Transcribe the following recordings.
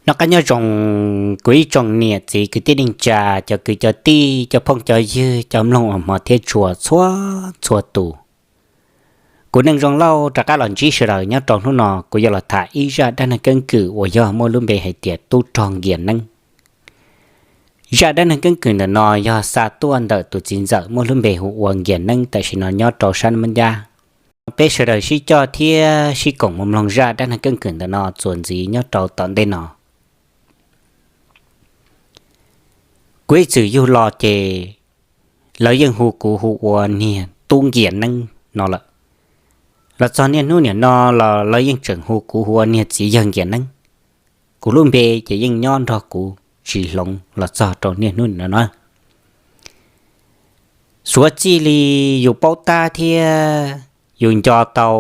Noj qab nyob zoo, kuv ib tsoom niam txiv kwv tij neej tsa, cov kwv cov tij, cov phooj cov ywg, cov mloog uas hmov thiab tshua txhua txhua tus. Kuv Neej Zoo Lauj rov qab los ntsib sawv daws nyob rau hnub no, kuv yuav los tham ib zaj dab neeg keeb kwm uas yog muaj lub npe hais tias tub rog nkias neeb. Zaj dab neeg keeb kwm ntawm no yog xa tuaj ntawm tus txiv ntxawm muaj lub npe hu ua Nkias Neeb tam sim no nyob rau sab Nab Ncab. Peb sawv daws sib coj thiab sib koom mus mloog zaj dab neeg keeb kwm ntawm no txuas ntxiv nyob rau tom ntej no. Kuv ib txwm yug los ces lawv yeej hu kuv hu ua niag tub Nkias Neeb no lawm. Los txog niaj hnub niam no los lawv yeej tseem hu kuv hu ua niag txiv yawg Nkias Neeb. Kuv lub npe ces yeej nyob nrog kuv tsis hloov los txog rau niaj hnub niam no na. Suav txij li yus paub tab thiab yus nco tau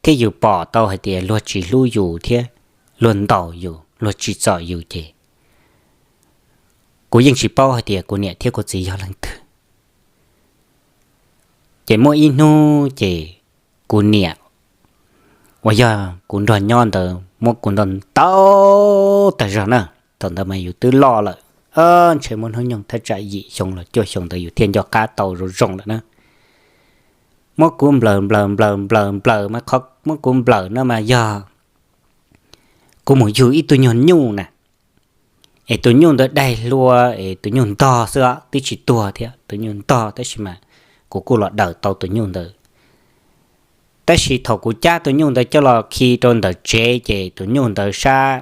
thiab yus pom tau hais tias luag tsis hlub yus thiab luag ntaus yus, luag tsim txom yus ces kuv yeej tsis paub hais tias kuv niam thiab kuv txiv yog leej twg. Ces muaj ib hnub ces kuv niam uas yog kuv nrog nyob ntawd muab kuv ntaus ntaus tag zog na. Thaum ntawd mas yus twb loj lawm, ntshe muaj hnub nyoog thaj tsam yim xyoo los cuaj xyoo ntawd yus thiaj nco qab tau zoo zoo lawm na. Muab kuv nplawm nplawm nplawm nplawm nplawm mas qhov muab kuv nplawm no mas yog kuv mus yug ib tug nyuag nyuj na, es tus nyuj ntawd daig hlua es tus nyuj ntog xwb os, twb tsis tuag thiab, tus nyuj ntog tab sis mas kuv kuj los daws tau tus nyuj ntawd. Tab sis thaum kuv cab tus nyuj ntawd coj los khi rau ntawm tsev ces tus nyuj ntawd sab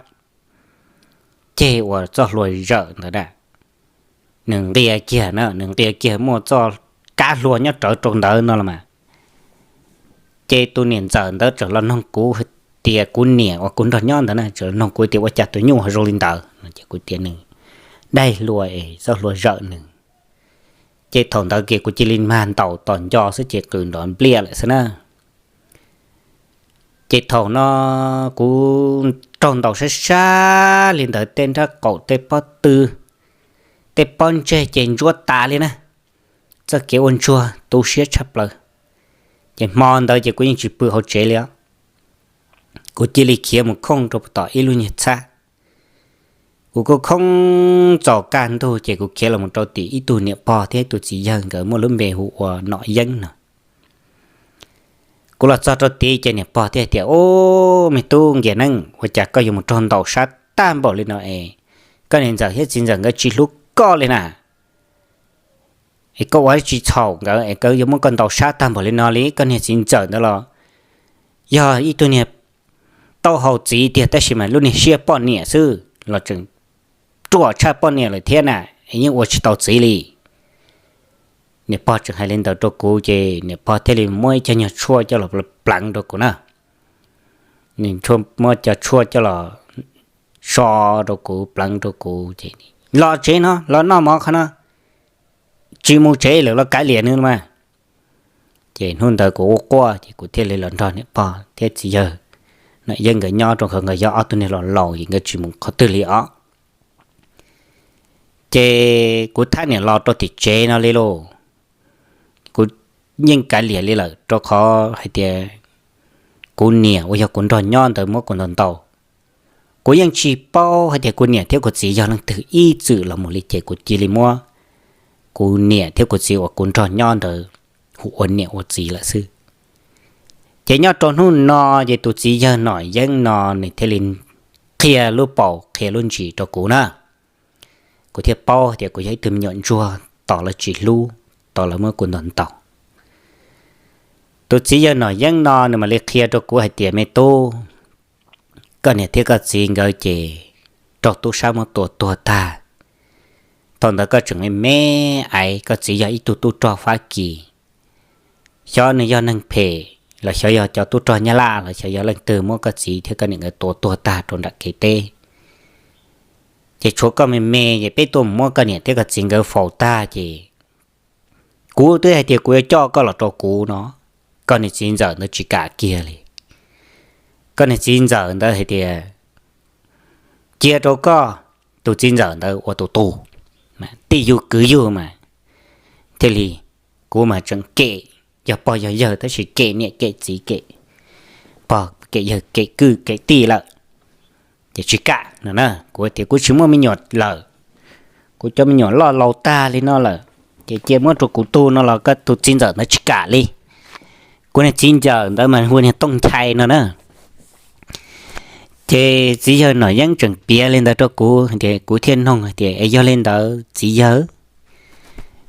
ceg uas txoj hlua zawm ntawd na, nws nqia kiag na, nws nqia kiag muaj txoj kab hlua nyob rawv rau ntawd no los mas. Ces tus niam ntxawm ntawd txawm los noog kuv tias, kuv niam uas kuv nrog nyob ntawd na txawm los noog kuv tias ua cas tus nyuj ho zoo li ntawd no, ces kuv tias nws daig hlua es txoj hlua zawm nws. Ces thaum ntawd ces kuv cia li mag ntaus tos nco xwb ces qws nrov npliaj lawm xwb na. Ces thaum no kuv raug ntaus sab sab li ntawd, tej nrab qaum tej pob tw, tej pob ntseg ces ntsuab tas li na. Txoj kev ua ntsuag tu siab tshaj plaws. Ces hmo ntawd ces kuv yeej tsis pw hauv tsev li os. Kuv cia li khiav mus khooj rau tom ib lub nyuag txhab. Kuv khooj khooj txaus kaj ntug ces kuv khiav los mus rau tim ib tug niam pog thiab ib tug txiv yawg, nkawd muaj lub npe hu ua Nom Yeeb no. Kuv los txog rau tid ces niam pog thiaj tias, Ub, me tub Nkias Neeb, ua cas koj yuav mus raug ntaus sab tag npaum li no es koj niam ntxawm thiab txiv ntxawm nkawd tsis hlub koj li na? Es koj ua tsis txhaum nkawd es nkawd yuav muab koj ntaus sab tag npaum li no li? Koj niag txiv ntxawm ntawd los yog ib tug niag taub hau txiv tiag tab sis mas lub niag siab poj niam xwb los tseem ruam tshaj poj niam lawm thiab na, es yeej ua tsis tau txiv li. Niam pog tseem hais li ntawd rau kuv ces niam pog thiaj li muab ib co nyuag tshuaj coj los pleev rau kuv na. Nws muab cov tshuaj coj los so rau kuv, pleev rau kuv ces, Los tsev no, los noj mov qhov no, tsis mus tsev lawm los kav liam nws mas. Ces hnub ntawd kuv ua quaj ces kuv thiaj li los nrog niam pog thiab txiv yawg Nom Yeeb nkawd nyob rau qhov nkawd yog ob tug niag laus laus es nkawd tsis mus qhov twg li os. Ces kuv thab niam los rau tim tsev no li lauj. Kuv yeej kav liam li lawm rau qhov hais tias kuv niam uas yog kuv nrog nyob ntawd muab kuv ntaus ntaus. Kuv yeej tsis paub hais tias kuv niam thiab kuv txiv yog leej twg ib txwm los mus li ces kuv cia li muab kuv niam thiab kuv txiv uas kuv nrog nyob ntawd hu ua niam ua txiv lawm xwb. Ces nyob rau hnub no ces tus txiv yawg Nom Yeeb no nws thiaj li qhia lub paus qhia lub ntsis rau kuv na. Kuv thiaj paub tias kuv yog ib tug me nyuam ntsuag tos lawv tsis hlub, tos lawv muab kuv ntaus ntaus. Tus txiv yawg Nom Yeeb no nws mam li qhia rau kuv hais tias, Me tub, koj niam thiab koj txiv nkawd ces raug tub sab muab tua tuag tag. Thaum ntawd koj tseem me me aiv, koj txiv yog ib tug tub rog Fab Kis. Xyov nws yog neeg phem los xyov yog cov tub rog Nyab Laj los xyov yog leej twg muab koj txiv thiab koj niam nkawd tua tuag tag rau nram kev teb. Ces tshuav koj me me ces peb tuaj mus muab koj niam thiab koj txiv nkawd faus tag ces kuv twb hais tias kuv yuav coj koj los rau kuv no, koj niag txiv ntxawm ntawd tsis kam kiag li. Koj niag txiv ntxawm ntawd hais tias cia rau koj tus txiv ntxawm ntawd ua tus tu, tij yug kwv yug mas. Thiaj li kuv mas tseem kem, yog pog yog yawg tab sis kem niam kem txiv kem pog kem yawg kem kwv kem tij lawm. Ces tsis kam no na, kuv tias kuv tsis muaj me nyuam lawm, kuv cov me nyuam loj laus tag li no lawm, ces cia muab rau kuv tu no los koj tus txiv ntxawm ntawd tsis kam li. Kuv niag txiv ntxawm ntawd mas hu niag Tooj Nchai no na. Ces txiv yawg Nom Yeeb tseem piav li ntawd rau kuv tias kuv thiaj noog hais tias, es yog li ntawd txiv yawg,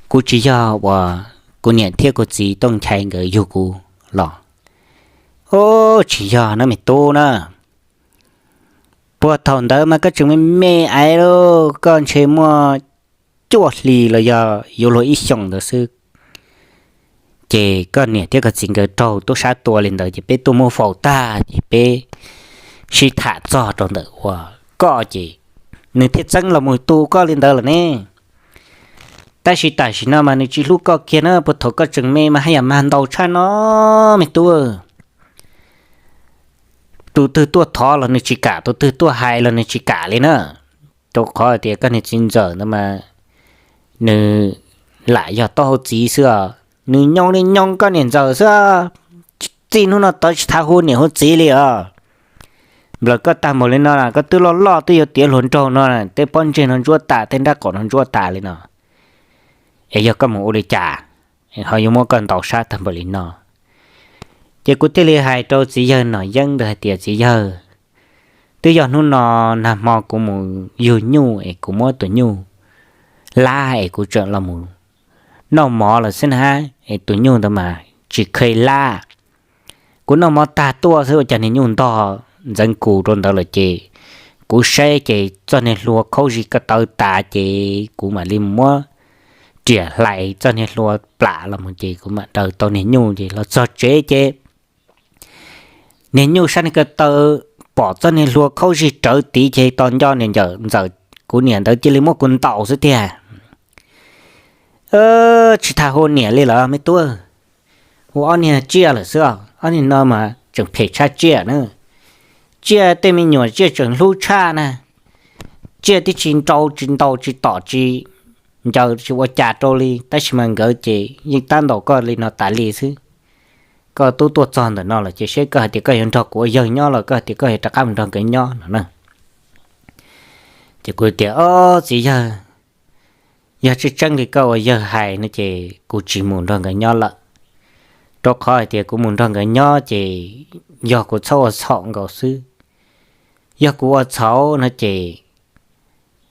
kuv tsis yog uas kuv niam thiab kuv txiv Tooj Nchai nkawd yug kuv los? Ub, tsis yog no me tub na. Puag thaum ntawd mas koj tseem me me aiv lauj, koj ntshe muaj cuaj hli los yog yuav luag ib xyoos ntawd xwb. Ces koj niam thiab koj txiv nkawd raug tub sab tua li ntawd ces peb tuaj muab faus tag ces peb sib tham txog rau ntawm uas koj ces nws thiaj txeeb los mus tu koj li ntawd lawm ne. Tab sis tam sim no mas nws tsis hlub koj kiag na, puag thaum koj tseem me mas haj yam mag ntau tshaj no me tub. Tus twg tuaj thov los nws tsis kam, tus twg tuaj hais los nws tsis kam li na. Rau qhov tias koj niag txiv ntxawm ntawd mas nws lam yog taub hau txiv xwb os, nws nyoo li nyoo koj niam ntxawm xwb. Txij hnub no tod tsis tham hu niam hu txiv li os. Nplawm koj tag npaum li no, koj twb loj loj twb yuav tiav hluas nraug no, tej pob ntseg no ntsuab tas, tej nrab qaum no ntsuab tas li no, es yog koj mus ua li cas ho yuav muab koj ntaus sab tag npaum li no? Ces kuv thiaj li hais rau txiv yawg Nom Yeeb ntawd hais tias, txiv yawg, twb yog hnub no nag hmo kuv mus yug nyuj es kuv muab tus nyuj lab es kuv tseem los mus noj mov lawm xwb na, es tus nyuj ntawd mas tsis kheev lab. Kuv noj mov tag tuaj xwb ua cas niag nyuj ntog ntxeev kus rau ntawd lawm ces kuv saib ces txoj niag hlua khaub zig ko taw tas ces kuv mam li muab riam hlais txoj niag hlua plam los mus ces kuv mam daws tau niag nyuj ces los txog tsev ces niag nyuj sab niag ko taw pom txoj niag hlua khaub zig rawv tid ces tos nco niam ntxawm, kuv niam ntawd cia li muab kuv ntaus xwb tiag. Tsis tham hu niam li lawm me tub, hu ob niag tsiaj lawm xwb os, ob niag no mas tseem phem tshaj tsiaj na. Tsiaj tej me nyuam tsiaj tseem hlub tshaj na. Tsiaj twb tsis nrau tsis ntaus tsis tom tsis ncaws tsis ua cas rau li, tab sis mas nkawd ces yeej tab ntaus koj li no tas li xwb. Koj twb tuaj txog ntawm no lawm ces seb koj hais tias koj yuav nrog kuv ua yawg nyob los koj hais tias koj yuav rov qab mus nrog nkawd nyob no na. Ces kuv tias, ob txiv yawg, yog tseeb tseeb li koj ua yawg hais no ces kuv tsis mus nrog nkawd nyob lawm, rau qhov hais tias kuv mus nrog nkawd nyob ces yog kuv txhob ua txhaum nkaus xwb. Yog kuv ua txhaum no ces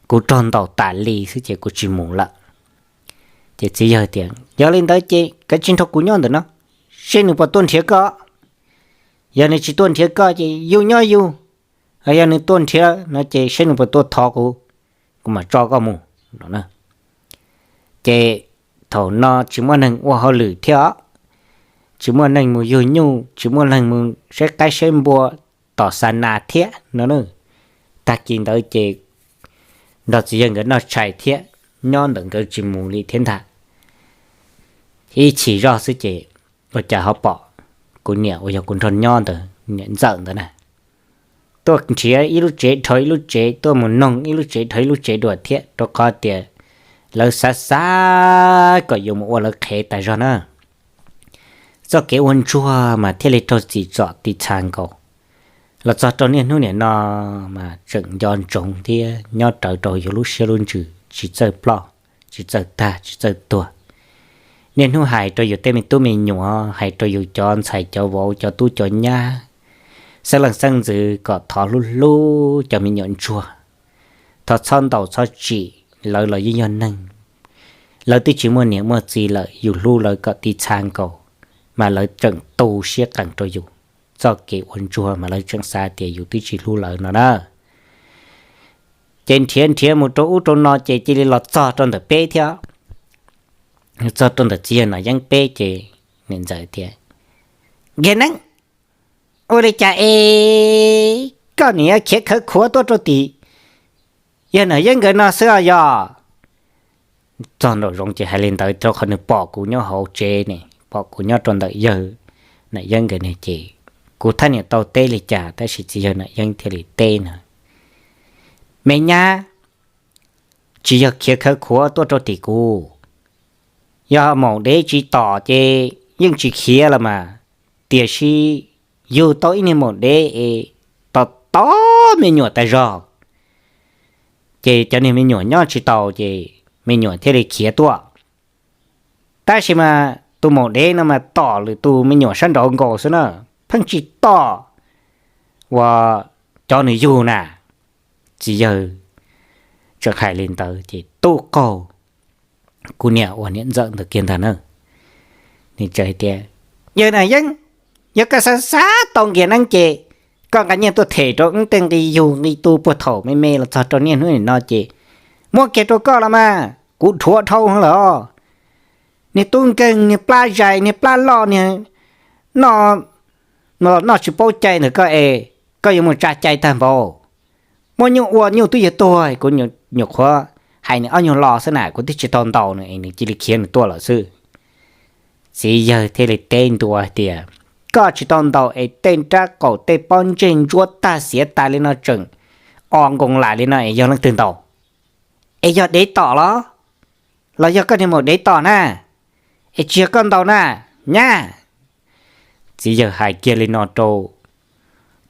kuv raug ntaus tas li xwb ces kuv tsis mus lawm. Ces txiv yawg tias, yog li ntawd ces kav tsij nrog kuv nyob ntawm no, seb nws puas tuaj nrhiav koj. Yog nws tsis tuaj nrhiav koj ces yus nyob yus, yog nws tuaj nrhiav no ces seb nws puas tuaj thov kuv, kuv mam tso koj mus no. Ces thaum no tsis muaj neeg ua hauj lwm thiab os, tsis muaj neeg mus yug nyuj, tsis muaj neeg mus saib qaib saib npua tom xa nas thiab no. Tag kis ntawd ces nrog txiv yawg nkawd noj tshais thiab, nyob ntawm nkawd tsis mus li thiab ntag. Ib chim zoj xwb ces ua cas ho pom kuv niam uas yog kuv nrog nyob ntawd, niam ntxawm ntawd na, tuaj nrhiav ib lub tsev dhau ib lub tsev, tuaj mus noog ib lub tsev dhau ib lub tsev dua thiab, rau qhov tias lawv xav xav kom yuav mus ua lawv qhev tas zog na. Txoj kev ua ntsuag mas thiaj li raug txim txom ti txha nkaus. Los txog rau niaj hnub niam no mas tseem nco ntsoov thiab nyob rawv rau yus lub siab lub ntsws tsis txawj ploj, tsis txawj tag, tsis txawj tuag. Niaj hnub hais rau yus tej me tub me nyuam, hais rau yus cov ntxhais cov vauv, cov tub cov nyab, xeeb leej xeeb ntxwv kom thov hlub hlub cov me nyuam ntsuag, thov txhob ntaus txhob tsim, lawv los yeej yog neeg. Lawv twb tsis muaj niam muaj txiv lawm, yus hlub lawv kom ti txha nkaus, mas lawv tseem tu siab qees rau yus. Txoj kev ua ntsuag mas lawv tseem xav tias yus twb tsis hlub lawv no na. Ces nrhiav nrhiav mus rau ub rau no ces cia li los txog rau ntawm peb thiab. Txog rau ntawm txiv yawg Nom Yeeb peb ces niam ntxawm tias, Nkawd Neeb, ua li cas es koj nim yuav khiav khawv khuav tuaj rau tim yawg Nom Yeeb nkawd no xwb os yog? Txog nraum zoov ces hais li ntawd rau qhov nws pom kuv nyob hauv tsev ne, pom kuv nyob rau ntawm yawg Nom Yeeb nkawd ne ces kuv thaj niam tau teb li cas tab sis txiv yawg Nom Yeeb thiaj li teb na, Me nyab, tsis yog khiav khawv khuav tuaj rau tim kuv. Yog maum dev tsis tom ces yeej tsis khiav los mas, tiam sis yug tau ib niag maum dev es tom tos me nyuam tas zog. Ces cov niag me nyuam nyob tsis tau ces me nyuam thiaj li khiav tuaj. Tab sis mas tus maum dev no mas tom lwm tus me nyuam sab nraud nkaus xwb na, pheej tsis tom uas cov nws yug na. Txiv yawg tseem hais li ntawd ces tub qaug kuv niam uas niam ntxawm ntawd kiag ntag na. Nws tseem hais tias, Yawg na Yeeb, yog koj xav xav tau Nkias Neeb ces koj nqa nyiaj tuaj them rau wb tej nqi yug nqi tu puag thaum me me los txog rau niaj hnub nim no ces muab kiag rau koj los mas kuv dhuav dhau lawm os. Niag tub nkeeg, niag plab zais, niag plab loj, niag noj, noj tsis paub cai ntawm koj es koj yuav mus tsa cai tag npaum. Muaj nyuj ua nyuj twb yuav tuag, kuv nyuam qhuav hais nws ob nyuag lo xwb na, kuv twb tsis tau ntaus nws es nws cia li khiav nws tuaj lawm xwb. Txiv yawg thiaj li teb ntua hais tias, Koj tsis tau ntaus es tej nrab qaum tej pob ntseg ntsuab tag xiav tas li no tseem o nkoos lam li no es yog leej twg ntaus? Es yog dev tom los? Los yog koj niag maum dev tom na? Es tsis yog koj ntaus na, nyab! Txiv yawg hais kiag li no rau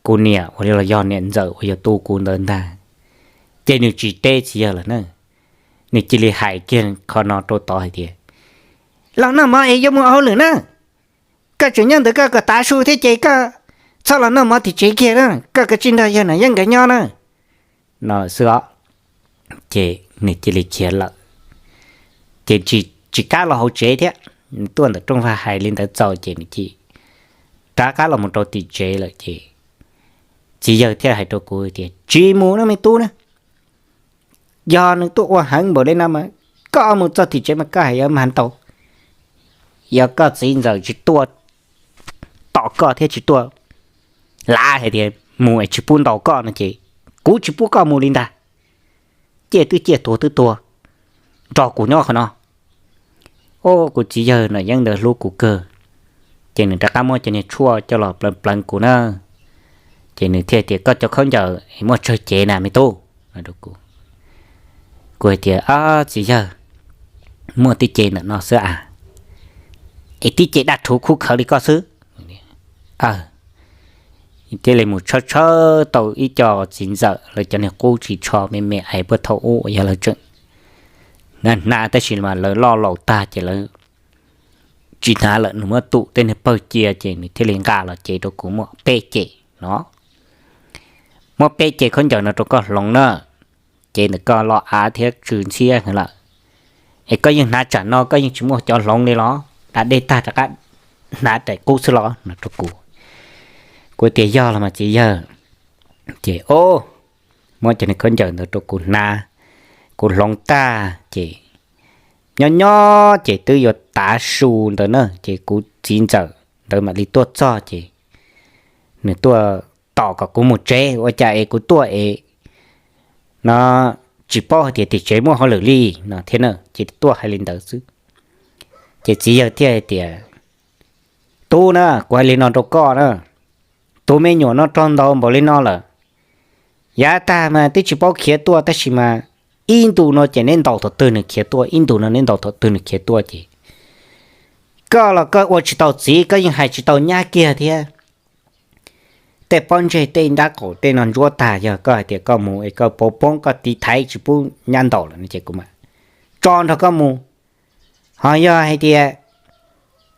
kuv niam uas los yog niam ntxawm uas yog tu kuv ntawd ntag, ces nws tsis teb txiv yawg lawm na. Nws cia li hais kiag qhov no rau tod hais tias, Los noj mov es yuav mus ua hauj lwm na. Koj tseem nyob ntawd koj kom tav su thiab ces koj txhob los noj mov tim tsev kiag na, koj kav tsij nrog yawg Nam Yeeb nkawd nyob na. No xwb os, ces nws cia li khiav lawm. Ces tsis, tsis kam los hauv tsev thiab, nws tuaj ntawm rooj vag hais li ntawd txaus ces nws cia li rov qab los mus rau tim tsev lawm ces txiv yawg thiaj hais rau kuv tias, Tsis mus no me tub na, yog nws tuaj ua heev npaum li no mas koj mus txog tim tsev mas koj hais yuav mag ntaus. Yog koj txiv ntxawm tsis tuaj tom koj thiab tsis tuaj lav hais tias mus es tsis pub ntaus koj no ces kuv tsis pub koj mus li ntag. Ciaj twb ciaj, tuag twb tuag, nrog kuv nyob qhov no. Au, kuv txiv yawg Nam Yeeb ntawd hlub kuv kawg, ces nws rov qab muab cov niag tshuaj coj los pleev pleev kuv na. Ces nws thiaj tias, Koj cov khaub ncaws es muaj tsawg cev na me tub? Kuv hais tias, Txiv yawg, muaj tib ce ntawm no xwb a, es tib ce daj rhuv khuj khawv li koj xwb. Thiaj li mus tshawb tshawb tau ib co txiv ntxawm lawv cov niag qub ris tsho me me es puag thaum ub uas yog lawv tseem hnav hnav tab sis mas lawv loj laus tag ces lawv tsis hnav lawm, nws muab tum tej niag pawg cia ces nws thiaj li nqa los cev rau kuv muaj peb ce no. Muab peb ce khaub ncaws no rau koj hloov na, ces ntawm koj loj av thiab tsw ntxhiab lawm, es koj yeej hnav tsam no koj yeej tsis muaj cov hloov li los? Da dej tag rov qab hnav daim qub xwb los? No rau kuv. Kuv tias, Yog los mas txiv yawg. Ces o, muab cov niag khaub ncaws ntawd rau kuv hnav, kuv hloov tag ces nyob nyob ces twb yuav tav su ntawd na ces kuv txiv ntxawm ntawd mam li tuaj txog ces nws tuaj tos kom kuv mus tsev, ua cas es kuv tuaj es no tsis paub hais tias tim tsev muaj hauj lwm li no thiab na, ces tuaj hais li ntawd xwb. Ces txiv yawg thiaj hais tias, Tub na, kuv hais li no rau koj na, tus me nyuam no raug ntaus npaum li no lawm, yav tag mas twb tsis paub khiav tuaj tab sis mas ib ntus no ces neb ntaus thaum twg nws khiav tuaj, ib ntus no neb ntaus thaum twg nws khiav tuaj ces koj los koj ua tsis tau txiv, koj yeej hais tsis tau nyab kiag thiab. Tej pob ntseg tej nrab qaum tej no ntsuab tag, yog koj hais tias koj mus es koj pauv poob koj tiv thaiv tsis pub nyab ntaus lawm no ces kuv mam tso nrog koj mus. Ho yog hais tias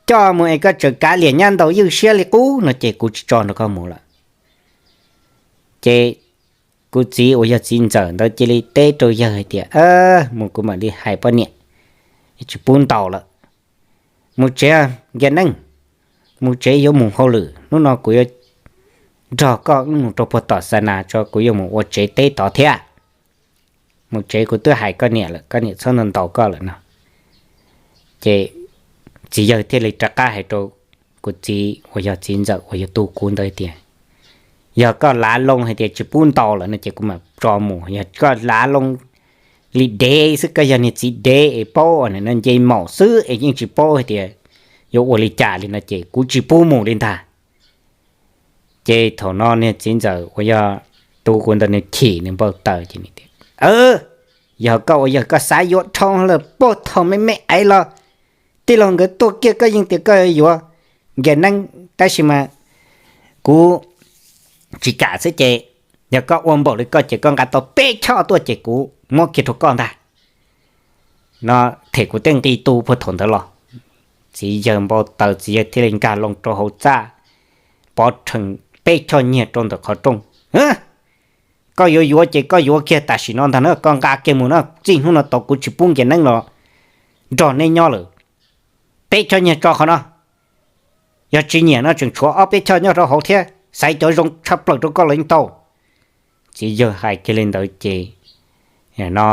coj mus es koj tseem kav liam nyab ntaus ywj siab li qub no ces kuv tsis tso nrog koj mus lawm. Ces kuv txiv uas yog txiv ntxawm ntawd cia li teb rau yawg hais tias, Mus kuv mam li hais poj niam, tsis pub ntaus lawm. Mus tsev, Nkias Neeb, mus tsev yuav mus hauj lwm, hnub no kuv yuav nrog koj wb mus rau puag tom xa nas tso, kuv yuav mus ua tsev teb tod thiab. Mus tsev, kuv twb hais koj niam lawm, koj niam txhob ntaus ntaus koj lawm no. Ces txiv yawg thiaj li rov qab hais rau kuv txiv uas yog txiv ntxawm uas yog tu kuv ntawd tias, Yog koj lav loo hais tias tsis pub ntaus lawm no ces kuv mam tso mus, yog koj lav loo li dev xwb, koj yog niag txiv dev es paub no nce maum xwb es yeej tsis paub hais tias yuav ua li cas li no ces kuv tsis pub mus li ntag. Ces thaum no niag txiv ntxawm uas yog tu kuv ntawd nws chim nws npau taws ces nws tias, Yog koj uas yog koj xav yuav dhau lawm, puag thaum me me ais los tij laug nkawd tuaj kiag koj yeej tias koj yuav Nkias Neeb, tab sis mas kuv tsis kam xwb ces Yog koj ua npaum li koj ces koj nqa tau peb choj tuaj ces kuv muab kiag rau koj ntag. No them kuv tej nqi tu puag thaum ntawd los. Txiv yawg npau taws, txiv yawg thiaj li nkag loo rau hauv txaj, pov rhees peb choj nyiag rau ntawm qhov rooj. Koj yuav yuav ces koj yuav kiag tam sim no ntag na, koj nqa kiag mus na, txij hnub no tau kuv tsis pub nkias neeb los nrog neb nyob lawm. Peb choj nyiag tso qhov no, yog tsis nyiam no tseem tshuav ob peb choj nyob rau hauv thiab, xaiv cov zoo tshaj plaws rau koj los yeej tau. Txiv yawg hais kiag li ntawd ces no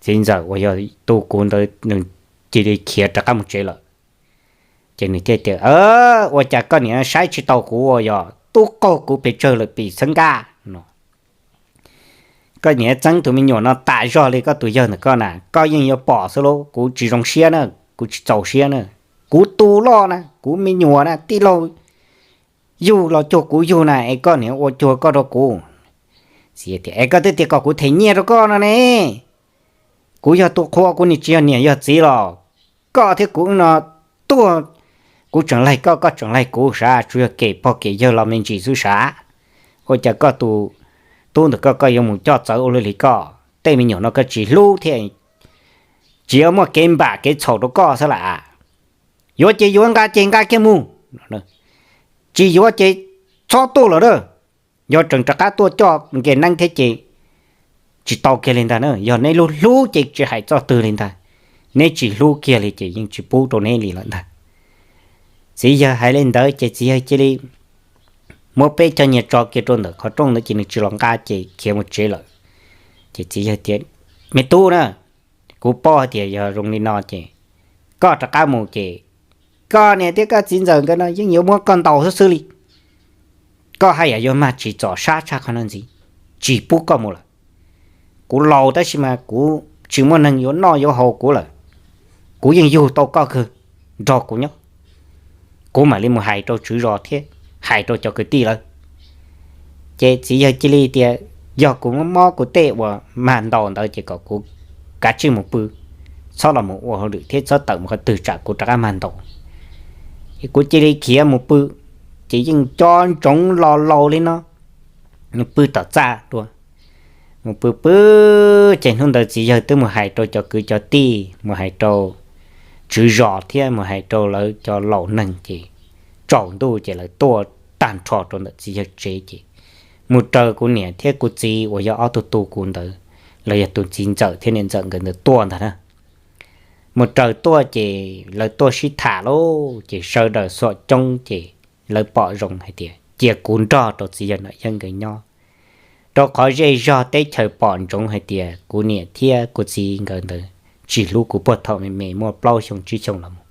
txiv ntxawm uas yog tu kuv ntawd nws cia li khiav rov qab mus tsev lawm. Ces nws thiaj tias, Ua cas koj niam saib tsis taus kuv uas yog tub qaug kuv pes tsawg lawm pim xeeb nkaj no? Koj niam txeeb tus me nyuam no tas zog li koj tus yawg ntawm koj na, koj yeej yuav pom xwb lauj. Kuv tsis zoo siab na, kuv tsis txaus siab na. Kuv tu loj na, kuv me nyuam na, tij laug yug los cuag kuv yug na, es koj niam ua cuag koj rau kuv. Es koj twb tias kom kuv them nyiaj rau koj no ne. Kuv yog tus qhua, kuv nim tsis yog niam yog txiv los koj thiab kuv no tuag, kuv tseem laig koj, koj tseem laig kuv sav, tsuas yog kem pog kem yawg los me ntsis xwb sav. Ua cas koj tus tub ntawm koj, koj yuav mus coj txawv ua luaj li koj? Tej me nyuam no koj tsis hlub thiab, tsis yuav muaj kev npam kev txhaum rau koj xwb las. Yuav ces yuav, nqa ces nqa kiag mus, tsis yuav ces txhob tuaj lawm na. Yog tseem rov qab tuaj coj nkias neeb thiab ces tsis tau kiag li ntag na. Yog neb hlub hlub ces tsis hais txoj twg li ntag, neb tsis hlub kiag li ces yeej tsis pub rau neb li lawm ntag. Txiv yawg hais li ntawd ces txiv yawg cia li muab peb choj nyiag tso kiag rau ntawm qhov rooj ntawd ces nws tsis los nqa ces khiav mus tsev lawm. Ces txiv yawg tias, Me tub na, kuv paub hais tias yog zoo li no ces koj rov qab mus ces koj niam thiab koj txiv ntxawm nkawd no yeej yuav muab koj ntaus xwb xwb li. Koj haj yam yuav mag tsis txom sab tshaj qhov no ntxiv, tsis pub koj mus lawm. Kuv laus tab sis mas kuv tsis muaj neeg yuav noj yuav haus kuv lawm. Kuv yeej yug tau koj kawg, nrog kuv nyob. Kuv mam li mus hais rau tswv zos thiab hais rau cov kwv tij lawm. Ces txiv yawg cia li tias, Yog kuv mob mob kuv tej uas mag ntaus ntawd ces kom kuv kav tsij mus pw, txhob los mus ua hauj lwm thiab txhob tawm mus qhov twg tsam kuv rov qab mag ntaus. Ces kuv cia li khiav mus pw, ces yeej co ntsoov los laus li no, mus pw tom txaj dua. Mus pw pw, ces hnub ntawd txiv yawg twb mus hais rau cov kwv cov tij, mus hais rau tswv zos thiab mus hais rau lawv cov laus neeg ces tsaus ntuj ces lawv tuaj tag nrho rau ntawm txiv yawg tsev ces mus raws kuv niam thiab kuv txiv uas yog ob tug tu kuv ntawd, los yog tus txiv ntxawm thiab niam ntxawm nkawd ntawd tuaj ntag na. Mus raws tuaj ces lawv tuaj sib tham lauj, ces sawv daws xom coob ces lawv pom zoo hais tias cia kuv nrog rau txiv yawg Nom Yeeb nkawd nyob, rau qhov zej zog teb chaws pom ntsoov hais tias kuv niam thiab kuv txiv nkawd ntawd tsis hlub kuv puag thaum me me muaj plaub xyoo tsib xyoo los mus,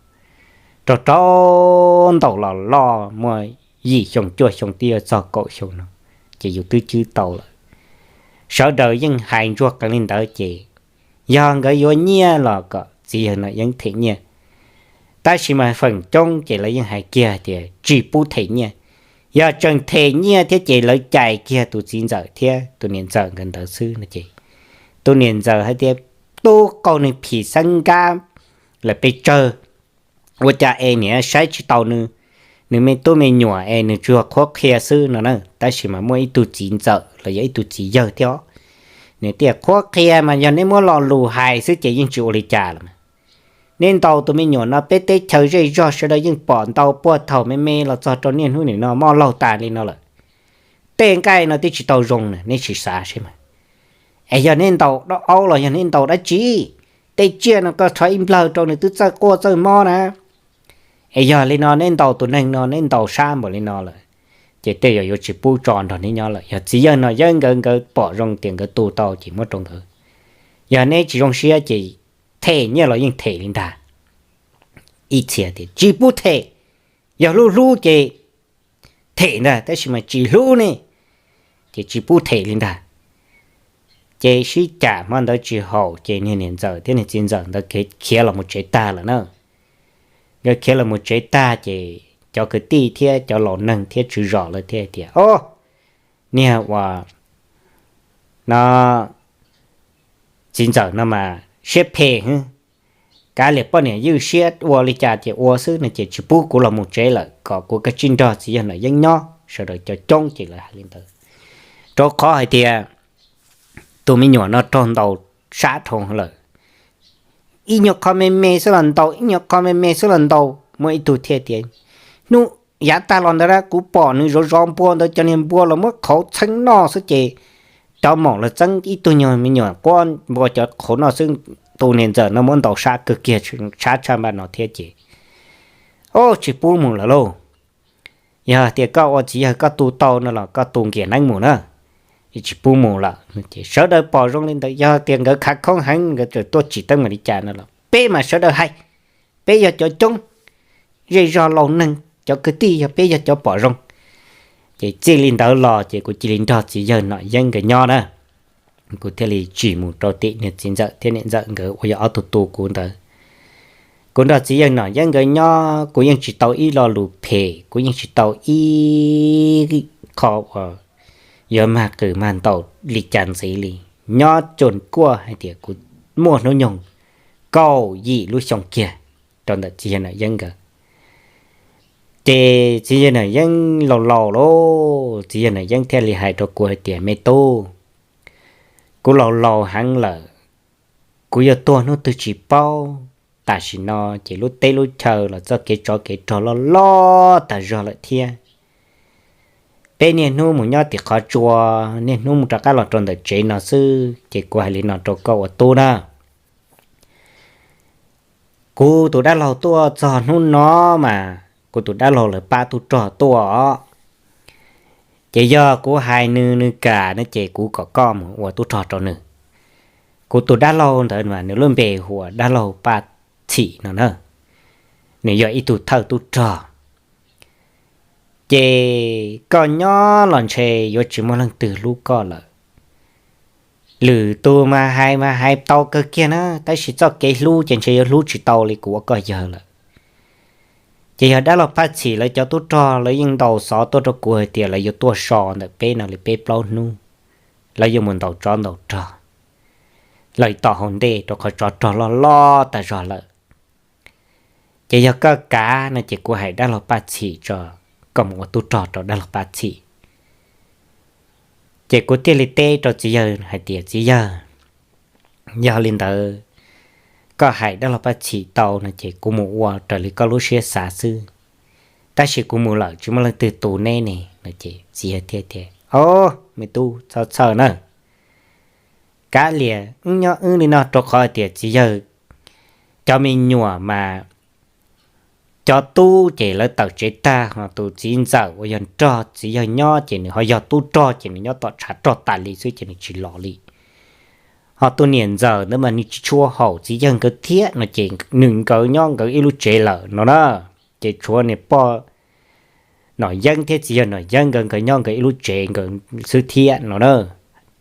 rau rau ntaus los loj muaj yim xyoo cuaj xyoo twb yuav txog kaum xyoo no, ces yus twb cwb tau lawm. Sawv daws yeej hais ntsuag qees li ntawd ces yog nkawd yuav nyiaj los kom txiv yawg Nom Yeeb them nyiaj. Tab sis mas feem coob ces lawv yeej hais kiag tias tsis pub them nyiaj. Yog tseem them nyiaj thiab ces lawv cais kiag tus txiv ntxawm thiab tus niam ntxawm nkawd ntawd xwb no ces tus niam ntxawm hais tias tub qaug nws phim xeeb nkab lawm pes tsawg, ua cas es niam saib tsis taus nws, nws me tub me nyuam es nws tsuas qhuab qhia xwb no na. Tab sis mas muaj ib tug txiv ntxawm los yog ib tug txiv yawg thiab os, nws thiaj qhuab qhia, mas yog neb muab lo lus hais xwb ces yeej tsis ua li cas lawm. Neb ntaus tus me nyuam no peb teb chaws zej zog sawv daws yeej pom ntau puag thaum me me los txog rau niaj hnub nim no mob laug tas li no lawm. Tej nqaij no twb tsis tau zoo na, neb sim xav seb mas. Es yog neb ntaus dab aub los yog neb ntaus dab tsi? Tej tsiaj no koj rho ib nplawg rau nws twb txawj quaj txawj mob na. Es yog li no neb ntaus tus neeg no neb ntaus sab npaum li no lawm, ces tej zaum yuav tsis pub tso nrog neb nyob lawm. Yog txiv yawg Nom Yeeb nkawd, nkawd pom zoo tias nkawd tu tau ces muab rau nkawd. Yog neb tsis zoo siab ces them nyiaj los yeej them li ntag. Ib txhia tias tsis pub them, yog hlub hlub ces them ntag, tab sis mas tsis hlub ne ces tsis pub them li ntag. Ces sib cam hmo ntawd tsis haum ces niag niam ntxawm thiab niag txiv ntxawm ntawd khiav los mus tsev tag lawm na. Nkawd khiav los mus tsev tag ces cov kwv tij thiab cov laus neeg thiab tswv zos lawv thiaj tias, Ob, niag uas no txiv ntxawm no mas siab phem hwb, kav liam poj niam ywj siab ua li cas ces ua xwb no ces tsis pub kuv los mus tsev lawm, kom kuv kav tsij nrog txiv yawg Nom Yeeb nyob. Sawv daws cov coob ces lawv hais li ntawd. Rau qhov hais tias tus me nyuam no raug ntaus sab dhau lawm, ib nyuag qho me me xwb los ntaus, ib nyuag qho me me xwb los ntaus. Muaj ib tug thiaj tias, hnub yav tag los ntawd kuv pom nws zov zov npua ntawd, cov niag npua los muab qhauv txheeb noj xwb ces cov maum los txeeb ib tug nyuag me nyuam quab npua cov qhauv noj xwb. Tus niag ntxawm no muab ntaus sab kawg kiag, sab tshaj npaj no thiab ces, o, tsis pub mus lawm lauj. Yog tias koj ua txiv yawg koj tu tau no los koj tu nkias neeb mus na, tsis pub mus lawm. Sawv daws pom zoo li ntawd, yog tias nkawd khav khoob heev nkawd tuaj tsim teeb meem li cas no los peb mas sawv daws hais, peb yog cov coob, zej zog laus neeg cov kwv tij yog peb yog cov pom zoo. Ces txij li ntawd los ces kuv cia li nrog txiv yawg Nom Yeeb nkawd nyob na. Kuv thiaj li tsis mus rau tim niag txiv ntxawm thiab niam ntxawm nkawd uas yog ob tug tu kuv ntawd. Kuv nrog txiv yawg Nom Yeeb nkawd nyob kuv yeej tsis tau ib lo lus phem, kuv yeej tsis tau ib qho uas yuav mag qws mag ntaus li cas ntxiv li. Nyob cuag kuaj hais tias kuv muaj hnub nyoog kaum yim lub xyoo kiag rau ntawm txiv yawg Nom Yeeb nkawd. Ces txiv yawg Nom Yeeb laus laus lauj, txiv yawg Nom Yeeb thiaj li hais rau kuv hais tias, me tub, kuv laus laus heev lawm, kuv yuav tuag hnub twg tsis paub. Tam sim no ces lub teb lub chaw los txoj kev tsov kev rog loj loj tas zog lawm thiab. Peb niaj hnub mus nyob tim qhov tsua, niaj hnub mus rov qab los rau ntawm tsev no xwb. Ces kuv hais li no rau koj ua tub na, kuv tus dab laug tuaj txog hnub no mas kuv tus dab laug lawv pab tub rog tuaj os. Ces yog kuv hais nws nws kam no ces kuv kom koj mus ua tub rog rau nws. Kuv tus dab laug ntawd mas nws lub npe hu ua dab laug Paj Txhim no na, nws yog ib tug thawj tub rog. Ces koj nyob los ntshe yuav tsis muaj leej twg hlub koj lawm. Lwm tus mas hais mas hais tau kawg kiag na, tab sis txoj kev hlub ces ntshe yuav hlub tsis tau li kuv ua koj yawg lawm. Ces yog dab laug Paj Txhim lawv cov tub rog lawv yeej ntaus xov tuaj rau kuv hais tias lawv yuav tuaj so ntawm peb no li peb plaub hnub, lawv yuav mus ntaus tsov ntaus rog los tom hauv ntej rau qhov tsov rog loj loj tas zog lawm. Ces yog koj kav no ces kuv hais dab laug Paj Txhim tso, koj mus ua tub rog rau dab laug Paj Txhim. Ces kuv thiaj li teb rau txiv yawg hais tias, txiv yawg, yog li ntawd koj hais dab laug Paj Txhim tau no ces kuv mus ua raws li koj lub siab xav xwb, tab sis kuv mus lawm tsis muaj leej twg tu neb ne no. Ces txiv yawg thiaj tias, o, me tub, txhob txhawj na, kav liam, wb nyob wb li no rau qhov hais tias txiv yawg cov me nyuam mas cov tub ces lawv tawm tsev tag, ho tus txiv ntxawm uas yog nrog txiv yawg nyob ces nws ho yog tub rog ces nws nyob tom tshav rog tas li xwb ces nws tsis los li. Ho tus niam ntxawm ntawd mas nws tsis tshua haum txiv yawg nkawd thiab no ces nws nkawd nyob nkawd ib lub tsev lawm no na. Ces tshuav niam pog Nom Yeeb thiab txiv yawg Nom Yeeb nkawd nkawd nyob nkawd ib lub tsev nkawd xwb thiab no na.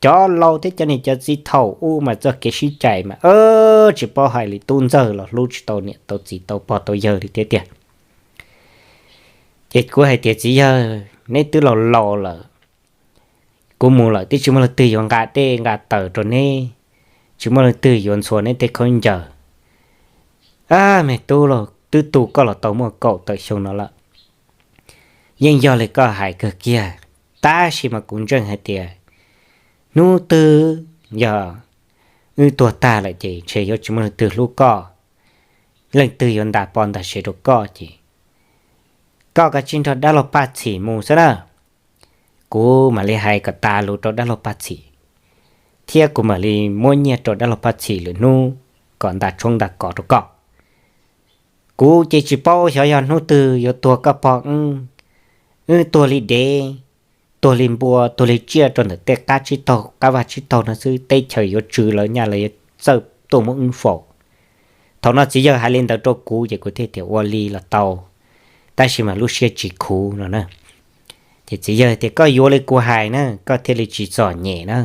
Cov laus thiab cov niam cov txiv thaum ub mas txoj kev sib cais mas tsis paub hais li, tub ntxawg los hlub tsis tau niam tau txiv tau pog tau yawg li thiab tiag. Ces kuv hais tias, txiv yawg, neb twb laus laus lawm, kuv mus lawm twb tsis muaj leej twg yuav nqa dej nqa taws rau neb, tsis muaj leej twg yuav ntxhua neb tej khaub ncaws. A, me tub lauj, twb tu koj los tau muaj kaum tawm xyoo no lawm, yeej yog li koj hais kawg kiag, tab sis mas kuv ntseeg hais tias hnub twg yog wb tuag tag lawm ces ntshe yuav tsis muaj leej twg hlub koj, leej twg yuav ntas pov ntas sev rau koj ces koj kav tsij nrog dab laug Paj Txhim mus xwb na. Kuv mam li hais kom tas lus rau dab laug Paj Txhim, thiab kuv mam li muab nyiaj rau dab laug Paj Txhim lwm hnub kom ntas tshoob ntas kos rau koj. Kuv ces tsis paub xyov yog hnub twg yuav tuag koj pog wb, wb tuag li dev, tuag li npua, tuag li tsiaj rau ntawm tej qab tsib taug qab vaj tsib taug no xwb, teb chaws yuav tsw lawv nyaj lawv yuav txawj tuaj muab wb faus. Thaum no txiv yawg hais li ntawd rau kuv ces kuv thiaj tias ua li los tau, tab sis mas lub siab tsis khuv no na. Ces txiv yawg tias koj yuav li kuv hais na koj thiaj li tsis txom nyem na.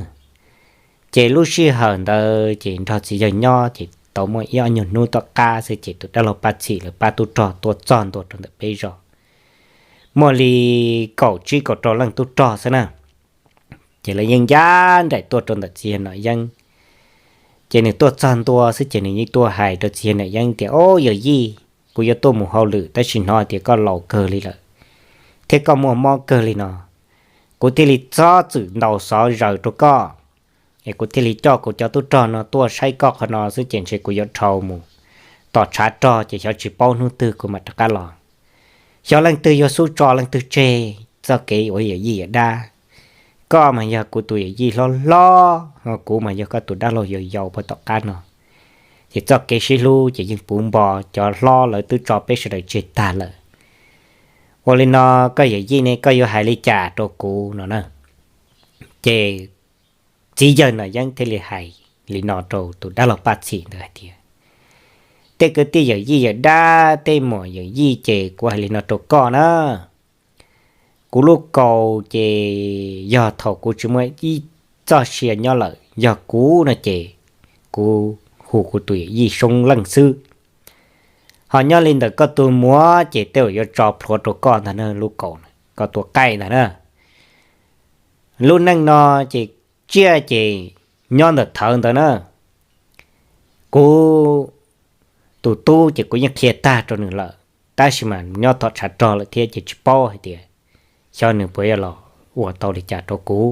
Ces lub sij hawm ntawd ces nrog txiv yawg nyob ces tau muaj ib ob nyuag hnub tom qab xwb ces tus dab laug Paj Txhim lawv pab tub rog tuaj txog ntua rau ntawm peb zos, muaj li kaum tsib kaum rau leej tub rog xwb na. Ces lawv yeej ncaj nraim tuaj rau ntawm txiv yawg Nom Yeeb. Ces nws tuaj txog ntua xwb ces nws yeej tuaj hais rau txiv yawg Nom Yeeb tias, o, yawm yij, kuv yuav tuaj mus hauj lwm tab sis hnov tias koj laus kawg li lawm thiab koj muaj mob kawg li no, kuv thiaj li txhob txwm ntaus xov zaws rau koj, es kuv thiaj li coj kuv cov tub rog no tuaj saib koj qhov no xwb ces ntshe kuv yuav dhau mus tom tshav rog ces xyov tsis paub hnub twg kuv mam rov qab los. Xyov leej twg yuav xub tso leej twg tseg txoj kev ua yawm yij yawm dab. Koj mas yog kuv tus yawm yij hlob hlob, kuv mas yog koj tus dab laug yau yau puag tom qab no. Ces txoj kev sib hlub ces yeej puv npo, cov hlob lawv twb tso peb sawv daws tseg tag lawm. Ua li no, koj yawm yij ne, koj yuav hais li cas rau kuv no na? Ces txiv yawg Nom Yeeb thiaj li hais li no rau tus dab laug Paj Txhim ntawd hais tias, tej kwv tij yawm yij yawm dab, tej muam yawm yij, ces kuv hais li no rau koj na. Kuv lub kaus ces yog thaum kuv tsis muaj ib txoj sia nyob lawm, yog kuv no ces kuv hu kuv tus yawm yij Soob Leej xwb. Ho nyob li ntawm koj tus muam ces tej uas yuav tso plhuav rau koj ntag na, lub kaus koj tua qaij ntag na. Lub neej no ces tsiaj ces nyob ntawm thawv ntawd na. Kuv tus tub ces kuv yeej qhia tag rau nws lawm, tab sis mas nyob tom tshav rog lawm thiab ces tsis paub hais tias xyov nws puas yuav los ua tau li cas rau kuv.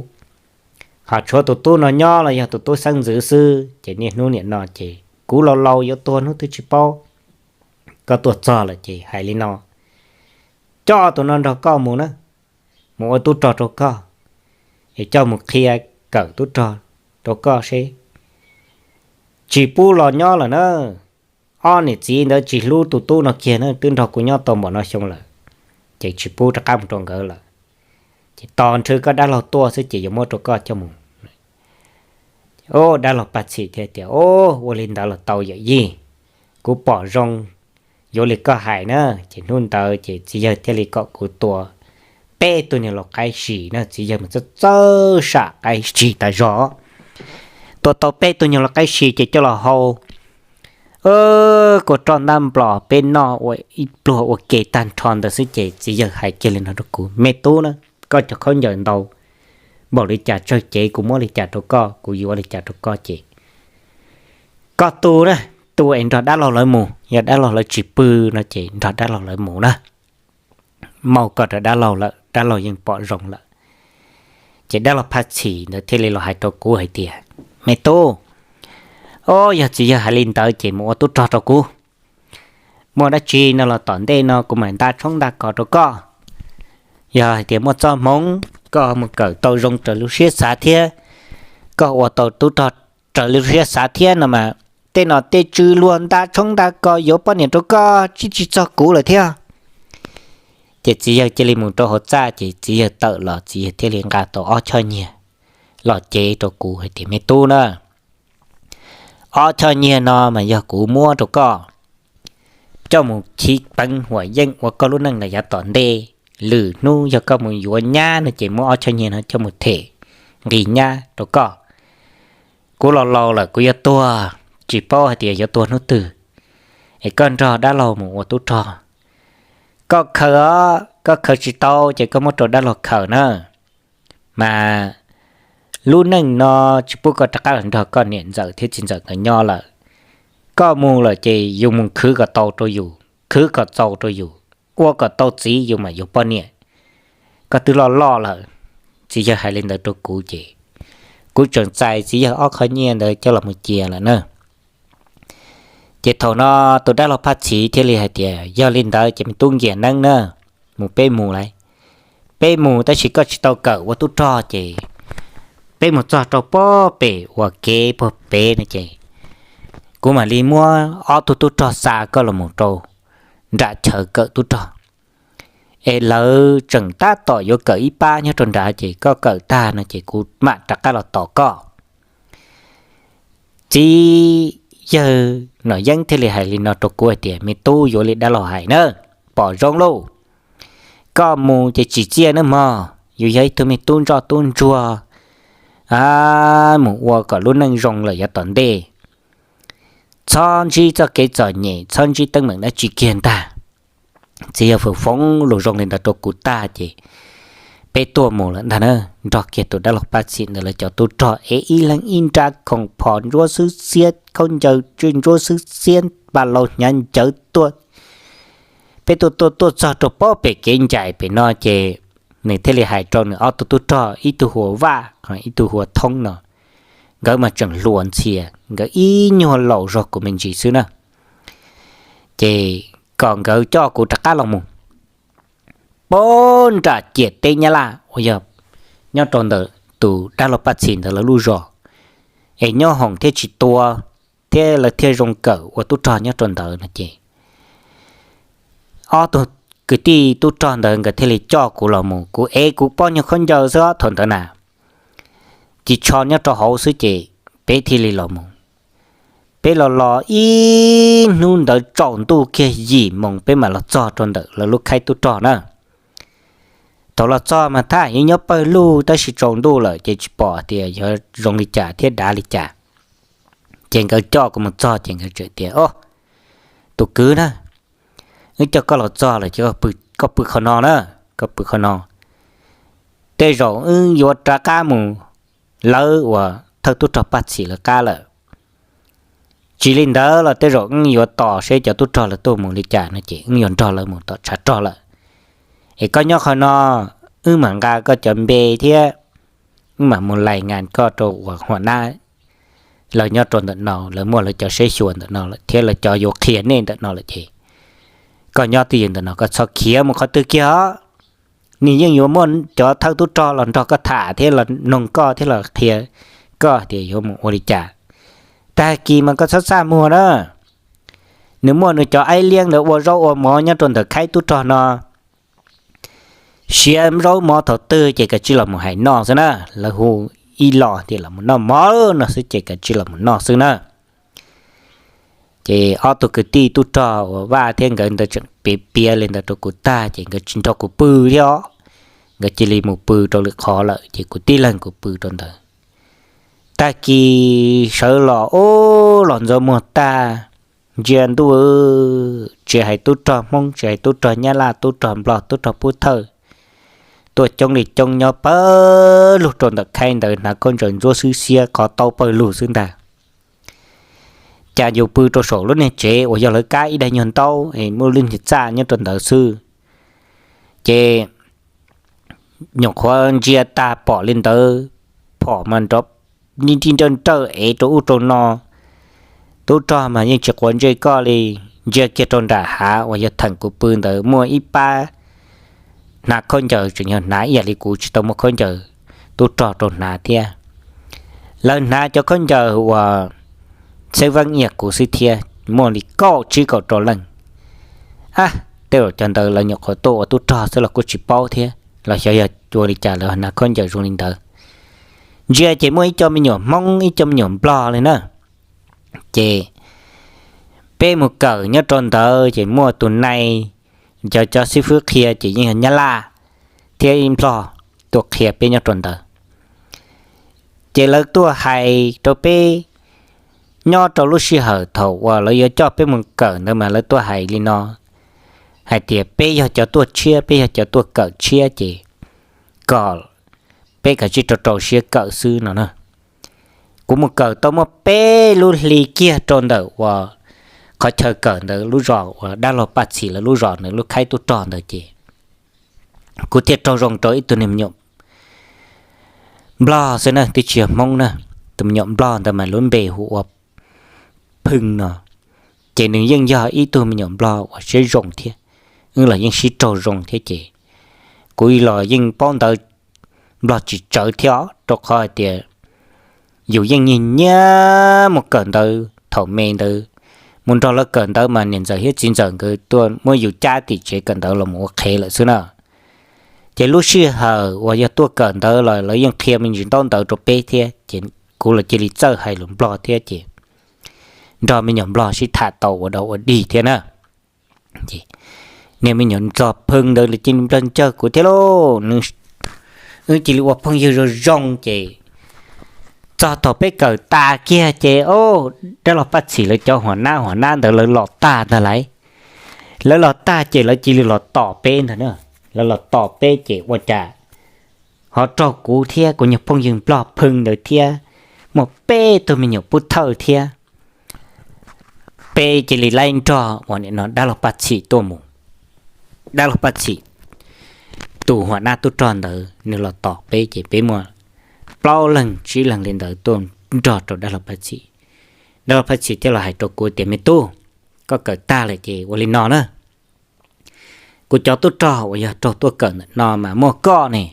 Ho tshuav tus tub no nyob los yog tus tub xeeb ntxwv xwb, ces niaj hnub niam no ces kuv laus laus yuav tuag hnub twg tsis paub. Koj tuaj txog lawm ces hais li no, coj tus no nrog koj mus na, mus ua tub rog rau koj, es coj mus qhia kawm tub rog rau koj seb. Tsis pub los nyob lawm na. Ob niam txiv ntawd tsis hlub tus tub no kiag na, twb nrog kuv nyob tau npaum no xyoo lawm, ces tsis pub rov qab mus rau nkawd lawm. Ces tos nrhw koj dab laug tuaj xwb ces yuav muab rau koj coj mus. Dab laug Paj Txhim thiaj tias, Ua li ntawd los tau yawm yij, kuv pom zoo yuav li koj hais na. Ces hnub ntawd ces txiv yawg thiaj li kom kuv tua peb tug niag laus qaib si na, txiv yawg mas txawj txawj sam qaib si tas zog. Tua tau peb tug niag laus qaib si ces coj los hau kua roj ntab nplos peb noj ua ib pluag ua ke tag nrho ntawd xwb ces txiv yawg hais kiag li no rau kuv, Me tub na, koj cov khaub ncaws ntau npaum li cas tsawg cev kuv muab li cas rau koj, kuv yuav li cas rau koj ces koj tu na, tu es nrog dab laug lawv mus, yog dab laug lawv tsis pw no ces nrog dab laug lawv mus na. Maum koj rau dab laug lawm, dab laug yeej pom zoo lawm. Ces dab laug Phaj Txhim ntawd thiaj li los hais rau kuv hais tias, Me tub, o, yog txiv yawg hais li ntawd ces mus ua tub rog rau kuv. Muaj dab tsi no los tom ntej no kuv mam nta tshoob nta kos rau koj. Yog hais tias muaj txoj hmoov koj mus kawm tau zoo raws lub siab xav thiab koj ua tau tub rog raws lub siab xav thiab no mas tej nom tej tswv luag nta tshoob nta kos yuav poj niam rau koj tsis tsis txog kuv lawm thiab. Ces txiv yawg cia li mus rau hauv txaj ces txiv yawg tawm los txiv yawg thiaj li nqa tau ob choj nyiag los cev rau kuv hais tias, Me tub na, ob choj nyiag no mas yog kuv muab rau koj coj mus chiv peev huam yeej ua koj lub neej los yav tom ntej. Lwm hnub yog koj mus yuav nyab no ces muab ob choj nyiag no coj mus them nqi nyab rau koj. Kuv laus laus lawm kuv yuav tuag, tsis paub hais tias yuav tuag hnub twg, es koj nrog dab laug mus ua tub rog. Koj khaws, koj khaws tsis tau ces koj muab rau dab laug khaws na. Mas lub neej no tsis pub koj rov qab los nrog koj niam ntxawm thiab txiv ntxawm nkawd nyob lawm. Koj mus lawm ces yus mus khwv kom tau rau yus, khwv kom txaus rau yus, ua kom tau txiv yus mam yuav poj niam. Koj twb loj loj lawm. Txiv yawg hais li ntawd rau kuv ces kuv tseem txais txiv yawg ob qho nyiaj ntawd coj los mus cia lawm na. Ces thaum no tus dab laug Phaj Txhim thiaj li hais tias, Yog li ntawd ces me tub nkias neeb na, mus peb mus lauj. Peb mus tab sis koj tsis tau kawm ua tub rog ces peb mus txog rau pob pem uas kev puag pem no ces kuv mam li muab ob tug tub rog xa koj los mus rau nram chaw kawm tub rog, es lawv tseem tab tom yuav kawm ib pab nyob rau nrad ces koj kawm tag no ces kuv mam rov qab los tos koj. Txiv yawg Nom Yeeb thiaj li hais li no rau kuv hais tias, Me tub, yuav li dab laug hais na, pom zoo lauj. Koj mus ces tsim txiaj nawb mog, yus yog ib tug me tub ntsoj tub ntsuag, a, mus ua kom lub neej zoo lawm yav tom ntej. Txhob ntsib txoj kev txom nyem, txhob ntsib teeb meem dab tsi kiag ntag. Txiv yawg foom foom lus zoo li ntawd rau kuv tag ces peb tuaj mus lawm ntag na, nrog kiag tus dab laug Paj Txhim ntawd lawv cov tub rog es ib leeg ib nrab khoom phom ntsuab xwb xiab, khaub ncaws tsw ntsuab xwb xiab, npa laus hnyav ncawv tuaj. Peb tuaj tuaj tuaj txog rau pob pem kev ncaim pem no ces nws thiaj li hais rau nws ob tug tub rog, ib tug hu ua Vaj, ib tug hu ua Thoob no. Nkawd mas tseem hluas ntxhias, nkawd ib nyuag laus zog kuv me ntsis xwb na. Ces kom nkawd coj kuv rov qab los mus pab nram ciam teb Nyab Laj uas yog nyob rau ntawm tus dab laug Paj Txhim ntawd lawv lub zos, es nyob hoom thiab tsis tua, thiab lawv thiaj zoo kawm ua tub rog nyob rau ntawd no ces ob tug kwv tij tub rog ntawd nkawd thiaj li coj kuv los mus. Kuv ev kuv pob nyuag khaub ncaws xwb thaum ntawd na, cis tsho nyob rau hauv xwb ces peb thiaj li los mus. Peb los los ib hnub ntawd tsaus ntuj kiag yim moos peb mam los txog rau ntawm lawv lub khaib tub rog na. Thaum los txog mas thaj yeej nyob pawg lug tab sis tsaus ntuj lawm ces tsis pom tias yuav zoo li cas thiab dav li cas. Ces nkawd coj kuv mus txog ces nkawd tseem tias, O, tus kwv na, wb coj koj los txog lawm ces koj pw qhov no na, koj pw qhov no. Tej zaum wb yuav rov qab mus lawv uas thawj tub rog Paj Txhim lawv qab lawm. Tsis li ntawd los tej zaum wb yuav tos seb cov tub rog lawv tuaj mus li cas no ces wb yuav nrog lawv mus tom tshav rog lawm. Es koj nyob qhov no, wb mam nqa koj cov npe thiab wb mam mus lais ngas koj rau uas huam nab lawv nyob rau ntawm no, lawv muaj lawv cov saib xyuas ntawm no lawm thiab lawv cov yuav qhia nej ntawm no lawm ces koj nyob twj ywm ntawm no, koj txhob khiav mus qhov twg kiag os. Nws yeej yuav muaj cov thawj tub rog los nrog koj tham thiab los noog koj thiab los qhia koj tias yuav mus ua li cas. Tag kis mas koj txhob txaj muag na. Nws muaj nws cov aib liab ntawd ua zaub ua mov nyob rau ntawm khaib tub rog no. Siav zaub mov thaum twg ces kav tsij los mus hais noj xwb na. Lawv hu ib los tias los mus noj mov no xwb ces kav tsij los mus noj xwb na. Ces ob tug kwv tij tub rog uas Vaj thiab nkawd ntawd tseem piav piav li ntawd rau kuv tag ces nkawd tsis nrog kuv pw thiab os. Nkawd cia li mus pw rau lwm qhov lawm ces kuv tib leeg kuv pw rau ntawd. Tag kis sawv los ub los ntxuav muag tag, ntsia ntuj, tsis hais tub rog Hmoob, tsis hais tub rog Nyab Laj, tub rog Nplog, tub rog Pub Thawj, tuaj coob li coob nyob pawg lug rau ntawm khaib ntawd hnav khaub ncaws ntsuab xwb xiab qhov taub pawg lug xwb ntag. Cas yus pw rau saum lub niag tsev uas yog lawv kab ib daig nyuag ntaub es muaj lub niag txaj nyob rau ntawd xwb. Ces nyuam qhuav ntsia tag pom li ntawd, phom mas nrov nrij nrij nrawj nrawj ev rau ub rau no. Tub rog mas yeej tsis quav ntsej koj li, ntsia kiag rau nram hav uas yog theem kuv pw ntawd muaj ib pab hnav khaub ncaws, tseem yog hnav ib yam li kuv tsis tau muaj khaub ncaws tub rog rau hnav thiab. Lawv hnav cov khaub ncaws uas xeeb veeb ib yam kuv xwb thiab, muaj li kaum tsib kaum rau leej. A, tej zaum cov ntawd lawv nyuam qhuav tuaj ua tub rog xwb los kuj tsis paub thiab, los xyov yog ua li cas lawv hnav khaub ncaws zoo li ntawd. Ntsia ces muaj ib co me nyuam Hmoob ib co me nyuam Nplog li na. Ces peb mus kawm nyob rau ntawd ces muaj tus nai, cov cov xib fwb qhia ces yeej yog Nyab Laj thiab ib Nplog tuaj qhia peb nyob rau ntawd. Ces lawv tuaj hais rau peb nyob rau lub sij hawm thaum uas lawv yuav coj peb mus kawm ntawd mas lawv tuaj hais li no, hais tias peb yog cov tuaj tshiab, peb yog cov tuaj kawm tshiab ces kom peb kav tsij rau rau siab kawm xwb no na. Kuv mus kawm tau muaj peb lub hli kiag rau ntawm uas qhov chaw kawm ntawd lub zos uas dab laug Paj Txhim lawv lub zos ntawd lub khaib tub rog ntawd ces kuv thiaj raug zoo rau ib tug me nyuam Nplog xwb na, twb tsis yog Hmoob na. Tus me nyuam Nplog ntawd mas lub npe hu ua Phwj no, ces nws yeej yog ib tug me nyuam Nplog uas siab zoo thiab, wb los yeej sib raug zoo thiab ces kuv los yeej paub ntawv Nplog tsis tsawv thiab os, rau qhov hais tias yus yeej nyiag nyiab mus kawm ntawv thaum me ntawd. Mus nrog lawv kawm ntawv mas niam ntxawm thiab txiv ntxawm nkawd tuaj muab yus cab tim tsev kawm ntawv los mus ua qhev lawm xwb na. Ces lub sij hawm uas yog tuaj kawm ntawv los lawv yeej qhia me ntsis ntaub ntawv rau peb thiab, ces kuv los cia li txawj hais lus Nplog thiab ces nrog me nyuam Nplog sib tham tau ua dog ua dig thiab na. Niag me nyuam Nplog Phwj ntawd los cia li nplog ncawg kuv thiab lauj. Wb cia li ua phooj ywg zoo zoo ces txog thaum peb kawm tas kiag ces, o, dab laug Paj Txhim lawv cov huam nab huam nab ntawd lawv los tag ntag lauj. Lawv los tag ces lawv cia li los tom peb ntag na. Lawv los tom peb ces ua cas ho raug kuv thiab kuv nyuag phooj ywg Nplog Phwj ntawd thiab muaj peb tug me nyuam Pub Thawj thiab. Peb cia li laib nrog uas nim no dab laug Paj Txhim tuaj mus. Dab laug Paj Txhim tus huam nab tub rog ntawd nws los tos peb ces peb muaj plaub leeg tsib leeg li ntawd tuaj nrog rau dab laug Paj Txhim. Dab laug Paj Txhim thiaj los hais rau kuv tias, Me tub, koj kawm tag lawm ces ua li no na, kuv cov tub rog uas yog raug tuaj kawm ntawm no mas muaj koj ne,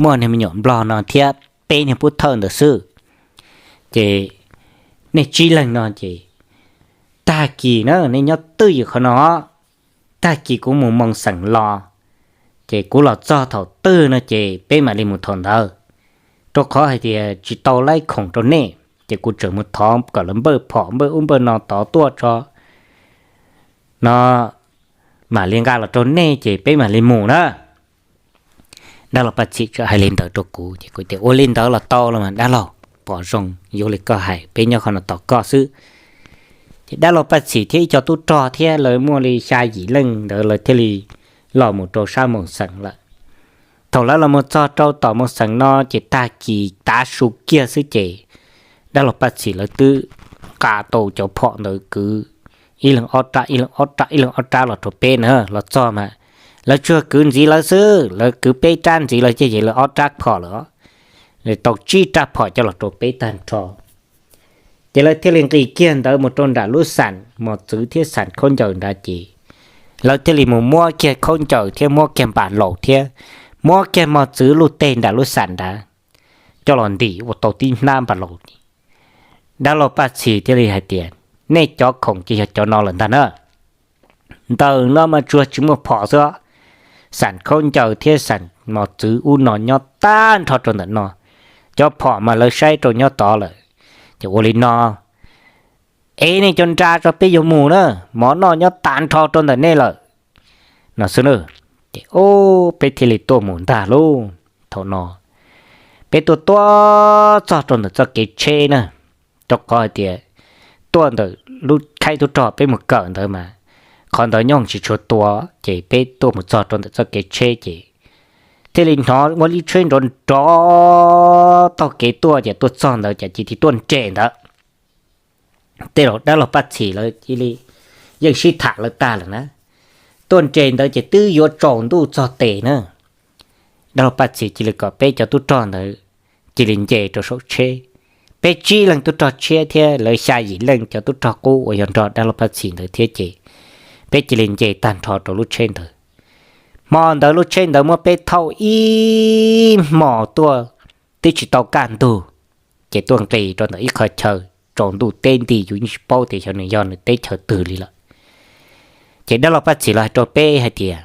muaj niag me nyuam nplog no thiab peb niag pub thawj ntawd xwb. Ces nej tsib leeg no ces tag kis na nej nyob twj ywm qhov no, tag kis kuv mus moo xeem los, ces kuv los txog thaum twg no ces peb mam li mus thaum ntawd. Rau qhov hais tias tsis tau laib khoom rau nej ces kuv tseem mus thov kom lawv npawj phom npawj ub npawj no tod tuaj tso no mam li nqa los rau nej ces peb mam li mus na. Dab laug Paj Txhim txawm hais li ntawd rau kuv ces kuv tias, Ua li ntawd los tau los mas dab laug, pom zoo yuav li koj hais, peb nyob qhov no tos koj xwb. Ces dab laug Paj Txhim thiab ib co tub rog thiab lawv muaj li xya yim leej ntawd lawv thiaj li los mus rau sab moo xeem lawm. Thaum lawv los mus txog rau tom moo xeem no ces tag kis tav su kiag xwb ces dab laug Paj Txhim lawv twb nqa tau cov phom ntawd kwv ib leeg ob rab ib leeg ob rab ib leeg ob rab los rau peb na. Los txog mas lawv tsuas kwv ntxiv lawv xwb, lawv kwv peb rab ntxiv lawv ces lawv ob rab phom lawm, tau tsib rab phom coj los rau peb tag nrho. Ces lawv thiaj li nqis kiag ntawd mus rau nram lub xam mos txwv thiab xam khaub ncaws nrad ces lawv thiaj li mus muab kiag khaub ncaws thiab muab kiag npas laus thiab muab kiag mos txwv luj teg nram lub xam nrad coj los ntim ua tau tib hnab npas laus. Dab laug Paj Txhim thiaj li hais tias, Nej cov khoom ces yog cov no lawm ntag na. Ntawm no mas tsuas tsis muaj phom xwb, xam khaub ncaws thiab xam mos txwv ub no nyob tag nrho rau ntawm no, cov phom mas lawv saib rau nyob tod lawm. Ces ua li no, es nej cov nra tso peb yuav mus na, mov noj nyob tag nrho rau ntawm nej lawm no xwb na. Ces peb thiaj li tuaj mus ntag lauj. Thaum no peb tuaj tuaj txog rau ntawm txoj kev tsheb na, rau qhov hais tias tuaj ntawm lub khaib tub rog peb mus kawm ntawd mas qhov ntawd nyob tsis tshua tua, ces peb tuaj mus txog rau ntawm txoj kev tsheb ces thiaj li hnov ua lub tsheb nrov nrov taug kev tuaj ces tuaj txog ntawd ces cia li tuaj nres ntawd. Tej laus dab laug Paj Txhim lawv cia li yeej sib tham lawv tag lawm na, tuaj nres ntawd ces twb yuav tsaus ntuj txog tes na. Dab laug Paj Txhim cia li kom peb cov tub rog ntawd cia li nce rau saum tsheb. Peb tsib leeg tub rog tshiab thiab lawv xya yim leej cov tub rog qub uas yog nrog dab laug Paj Txhim ntawd thiab ces peb cia li nce tag nrho rau lub tsheb ntawd. Hmo ntawd lub tsheb ntawd muab peb thauj ib hmos tuaj, twb tsis tau kaj ntug, ces tuaj nqis rau ntawm ib qho chaw tsaus ntuj teb nti yus yeej tsis paub tias xyov nws yog nws teb chaws twg li lawm. Ces dab laug Paj Txhim los hais rau peb hais tias,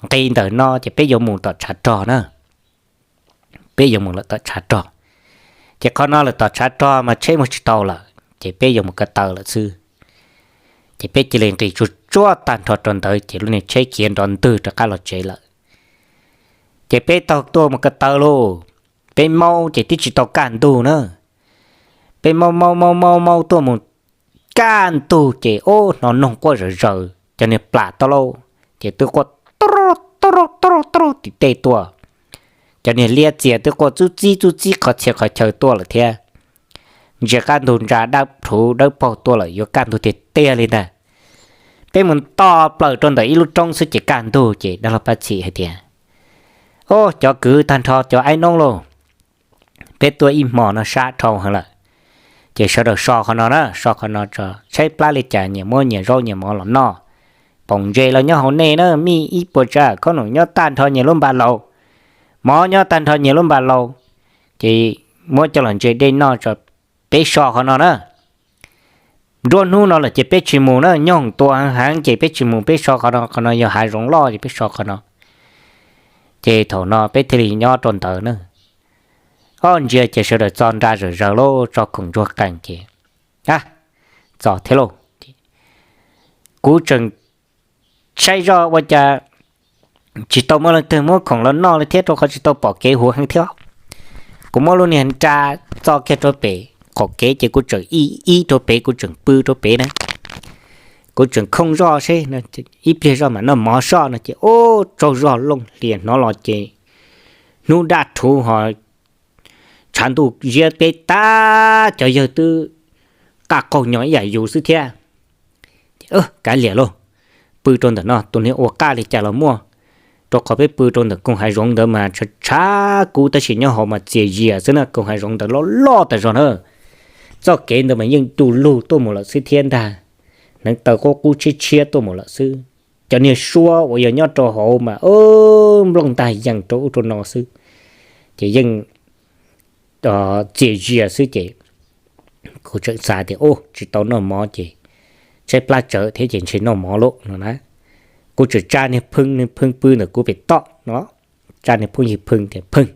Nqis ntawm no ces peb yuav mus tom tshav rog na. Peb yuav mus lawm tom tshav rog, ces qhov no lawm tom tshav rog mas tsheb mus tsis tau lawm ces peb yuav mus ko taw lawm xwb. Ces peb cia li nqis tsuag tsuag tag nrho rau ntawd ces lub niag tsheb khiav nrov ntwg rov qab los tsev lawm. Ces peb taug tuaj mus ko taw lauj, peb maub ces twb tsis tau kaj ntug na. Peb maub maub maub maub maub tuaj mus kaj ntug ces ub hnov noog quaj zawm zaws, cov niag plam tau lauj, ces twb quaj tub rub tub rub tub rub tim tej tuaj. Cov niag liab txias twb quaj txub txib txub txib qhov txhia qhov chaw tuaj lawm thiab. Ntsia kaj ntug ntsa dawb plhuv dawb paug tuaj lawm yuav kaj ntug tiag tiag li ntag. Peb mus nto plaws rau ntawm ib lub roob xwb ces kaj ntug ces dab laug Paj Txhim hais tias, Ub, cov kwv tag nrho cov aib noob lauj, peb tuaj ib hmo no sab dhau heev lawm, ces sawv daws so qhov no na, so qhov no tso, tshaib plab li cas nyias muab nyias zaub nyias mov los noj. Poom ntses los nyob hauv nej na, mij ib puas tsav, khaub noom nyob tag nrho nyias lub npaj laus, mov nyob tag nrho nyias lub npaj laus, ces muab coj los ntse dej noj tso. Peb so qhov no na. Nruab hnub no lawm ces peb tsis mus na, nyoog tua heev heev ces peb tsis mus, peb so qhov no, qhov no yog hav zoov loj ces peb so qhov no. Ces thaum no peb thiaj li nyob rau ntawd na. Ob ntsia ces sawv daws txo nra zawm zaws lauj, tso khoom ntsuag qees ces, a, txo thiab lauj. Kuv tseem saib zoj ua cas tsis tau muaj leej twg muab khoom los noj li thiab, rau qhov tsis tau pom kev huv heev thiab. Kuv muab lub niag nra txo kiag rau pem qaum kev ces kuv tseem ib ib rau pem, kuv tseem pw rau pem na. Kuv tseem khooj zoj seb ib pliag zoj mam noj mov soj no ces ub, tsaug zog looj hlias hnov los ces hnub daj rhuv ho tshav ntuj ziab peb tag, cov yawg twb qaj qaug nyo ib yam yus xwb thiab. Ces kav liam lauj, pw rau ntawm no tus niag ua qaj li cas los muaj, Rau qhov peb pw rau ntawm koog hav zoov ntawd mas tshav tshav kub tab sis nyob hauv mas txias zias xwb na, koog hav zoov ntawd loj loj tas zog na. Txoj kev ntawd mas yeej du lug tuaj mus lawm xwb thiab ntag, hneev taw qub qub tshiab tshiab tuaj mus lawm xwb. Cov niag suab uas yog nyob rau hauv mas nplooj ntag yees rau ub rau no xwb, ces yeej txias zias xwb ces kuv tseem xav tias, u, tsis tau noj mov ces tshaib plab tsawv thiab ces ntshe noj mov lauj no na. Kuv tseem tsa niag pheej, niag pheej pw ntawm kuv pem toj no, tsa niag phooj ywg pheej tias, pheej,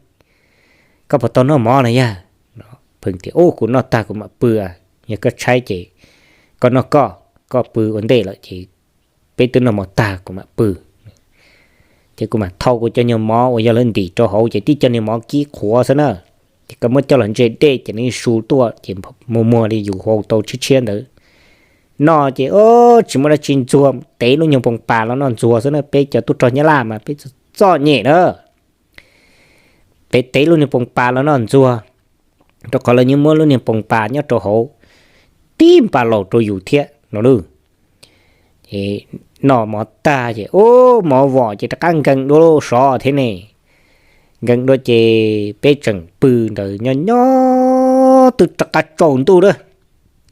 koj puas tau noj mov na yog? Pheej tias, u, kuv noj tag kuv mam pw, yog koj tshaib ces koj noj koj, koj pw ua ntej lawm ces peb twb noj mov tag kuv mam pw. Ces kuv mam thau kuv cov nyuag mov uas yog lawv ntim rau hauv ces tib cov niag mov kib qhuav xwb na, ces koj muab coj los ntse dej ces nws su tuaj ces muag muag li yus hau tau tshiab tshiab ntawd. Noj ces tsis muaj dab tsi ntxuag, tev lub nyuag npoo pas los noj ntxuag xwb na, peb cov tub rog Nyab Laj mas peb txom nyem na. Peb tev lub niag npoo pas los noj ntxuag, rau qhov lawv yeej muab lub niag npoo pas nyob rau hauv tib npas laus rau yus thiab no lauj. Noj mov tag ces ub, mov vom ces rov qab nkees dua sov thiab ne. Nkees dua ces peb tseem pw ntawd nyob nyob twb rov qab tsaus ntuj lawm.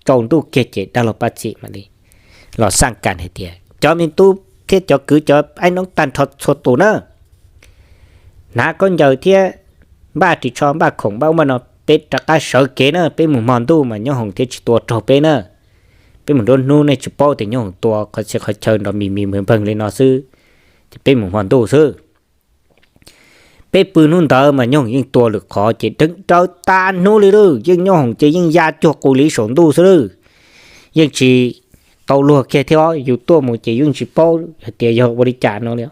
Tsaus ntuj kiag ces dab laug Paj Txim mam li los xaj kas hais tias, cov me tub thiab cov kwv cov aib noob tag nrho txhua tus na, hnav khaub ncaws thiab npaj ris tsho npaj khoom npaj ub npaj no, peb rov qab sawv kev na, peb mus hmo ntuj mas nyob hoom thiaj tsis tua raug peb na. Peb mus nruab hnub nej tsis paub tias nyob hoom tua qhov txhia qhov chaw nrov mis mis npawg npawg li no xwb, ces peb mus hmo ntuj xwb. Peb pw hnub ntawd mas nyob hoom yeej tua lwm qhov ces deev raws tas hnub li lawm, yeej nyob hoom ces yeej ya cuag qus li saum ntuj xwb lawm. Yeej tsis tau luag kiag thiab, yus tuaj mus ces yeej tsis paub hais tias yog ua li cas no li.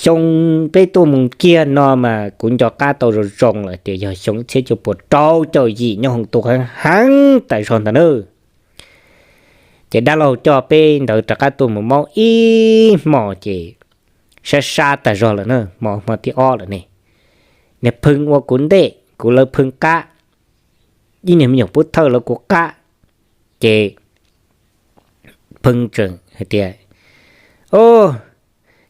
Xyoo peb tuaj mus kiag no mas kuv nco qab tau zoo zoo lawm tias yog xyoo txhiab cuaj puas rau caum yim, nyob hoom tua heev heev tas zog ntawd na. Ces dab laug coj peb ntawd rov qab tuaj mus maub ib hmos ces sab sab tas zog lawm na, hmo hmo thib ob lawm ne. Niag pheej ua kuv ntej, kuv lawv pheej qab, ib niag me nyuam pub thawj lawv kuv qab, ces pheej tseem hais tias, o,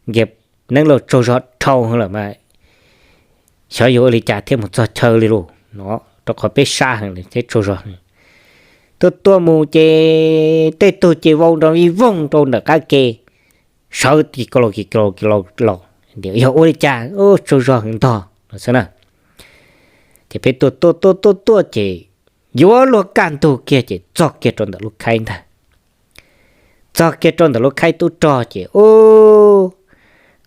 nkiag neeb laug tsaug zog dhau lawm mas xyov yuav ua li cas thiaj mus txog chaw li lauj no, rau qhov peb sab heev thiab tsaug zog. Tuaj tuaj mus ces tej tug ces vau nroo ib voog rau ntawm qab ke, sawv kis kis laus kis kis laus kis laus los, yog ua li cas tsaug zog heev ntog no xwb na. Ces peb tuaj tuaj tuaj tuaj tuaj ces yuav luag kaj ntug kiag ces txog kiag rau ntawm lub khaib ntag. Txog kiag rau ntawm lub khaib tub rog ces ub,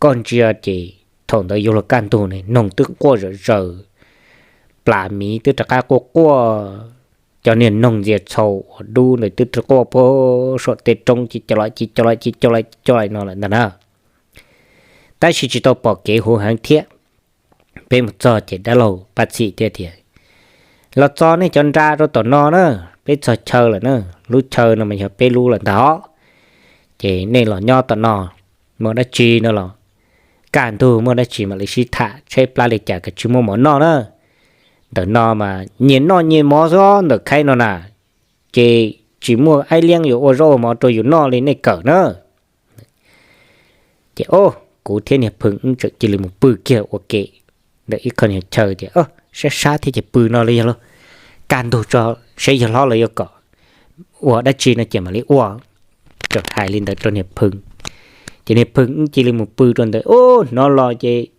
koj ntsia ces thaum ntawd yuav luag kaj ntug ne noog twb quaj zom zaws, plas miv twb rov qab quaj quaj, cov niag noog ntxias txhaus uas dub ntawd twb quaj puag saum tej roob ci co lawm ci co lawm ci co lawm ci co lawm no lawm ntag na. Tab sis tsis tau pom kev huv heev thiab. Peb mus txog ces dab laug Paj Txim thiaj tias, los txog nej cov nra rau tom no na, peb txog chaw lawm na, lub chaw no mas yog peb lub lawm ntag os. Ces nej los nyob tom no, muaj dab tsi no los, kaj ntug muaj dab tsi mam li sib tham, tshaib plab li cas kav tsij muab mov noj na. Ntawm no mas nyias noj nyias mov xwb ntawm khaib no na, ces tsis muaj aib liab yuav ua zaub ua mov rau yus noj li nej kawm na. Ces o, kuv thiab niag pheej wb tseem cia li mus pw kiag ua ke ntawm ib qho niag chaw tias, sab sab thiab ces pw no li yog lauj, kaj ntug tso, saib yawg hlob lawv yuav kom ua dab tsi no ces mam li ua. Tseem hais li ntawd rau niag pheej, ces niag pheej wb cia li mus pw rau ntawd. O, hnov los ces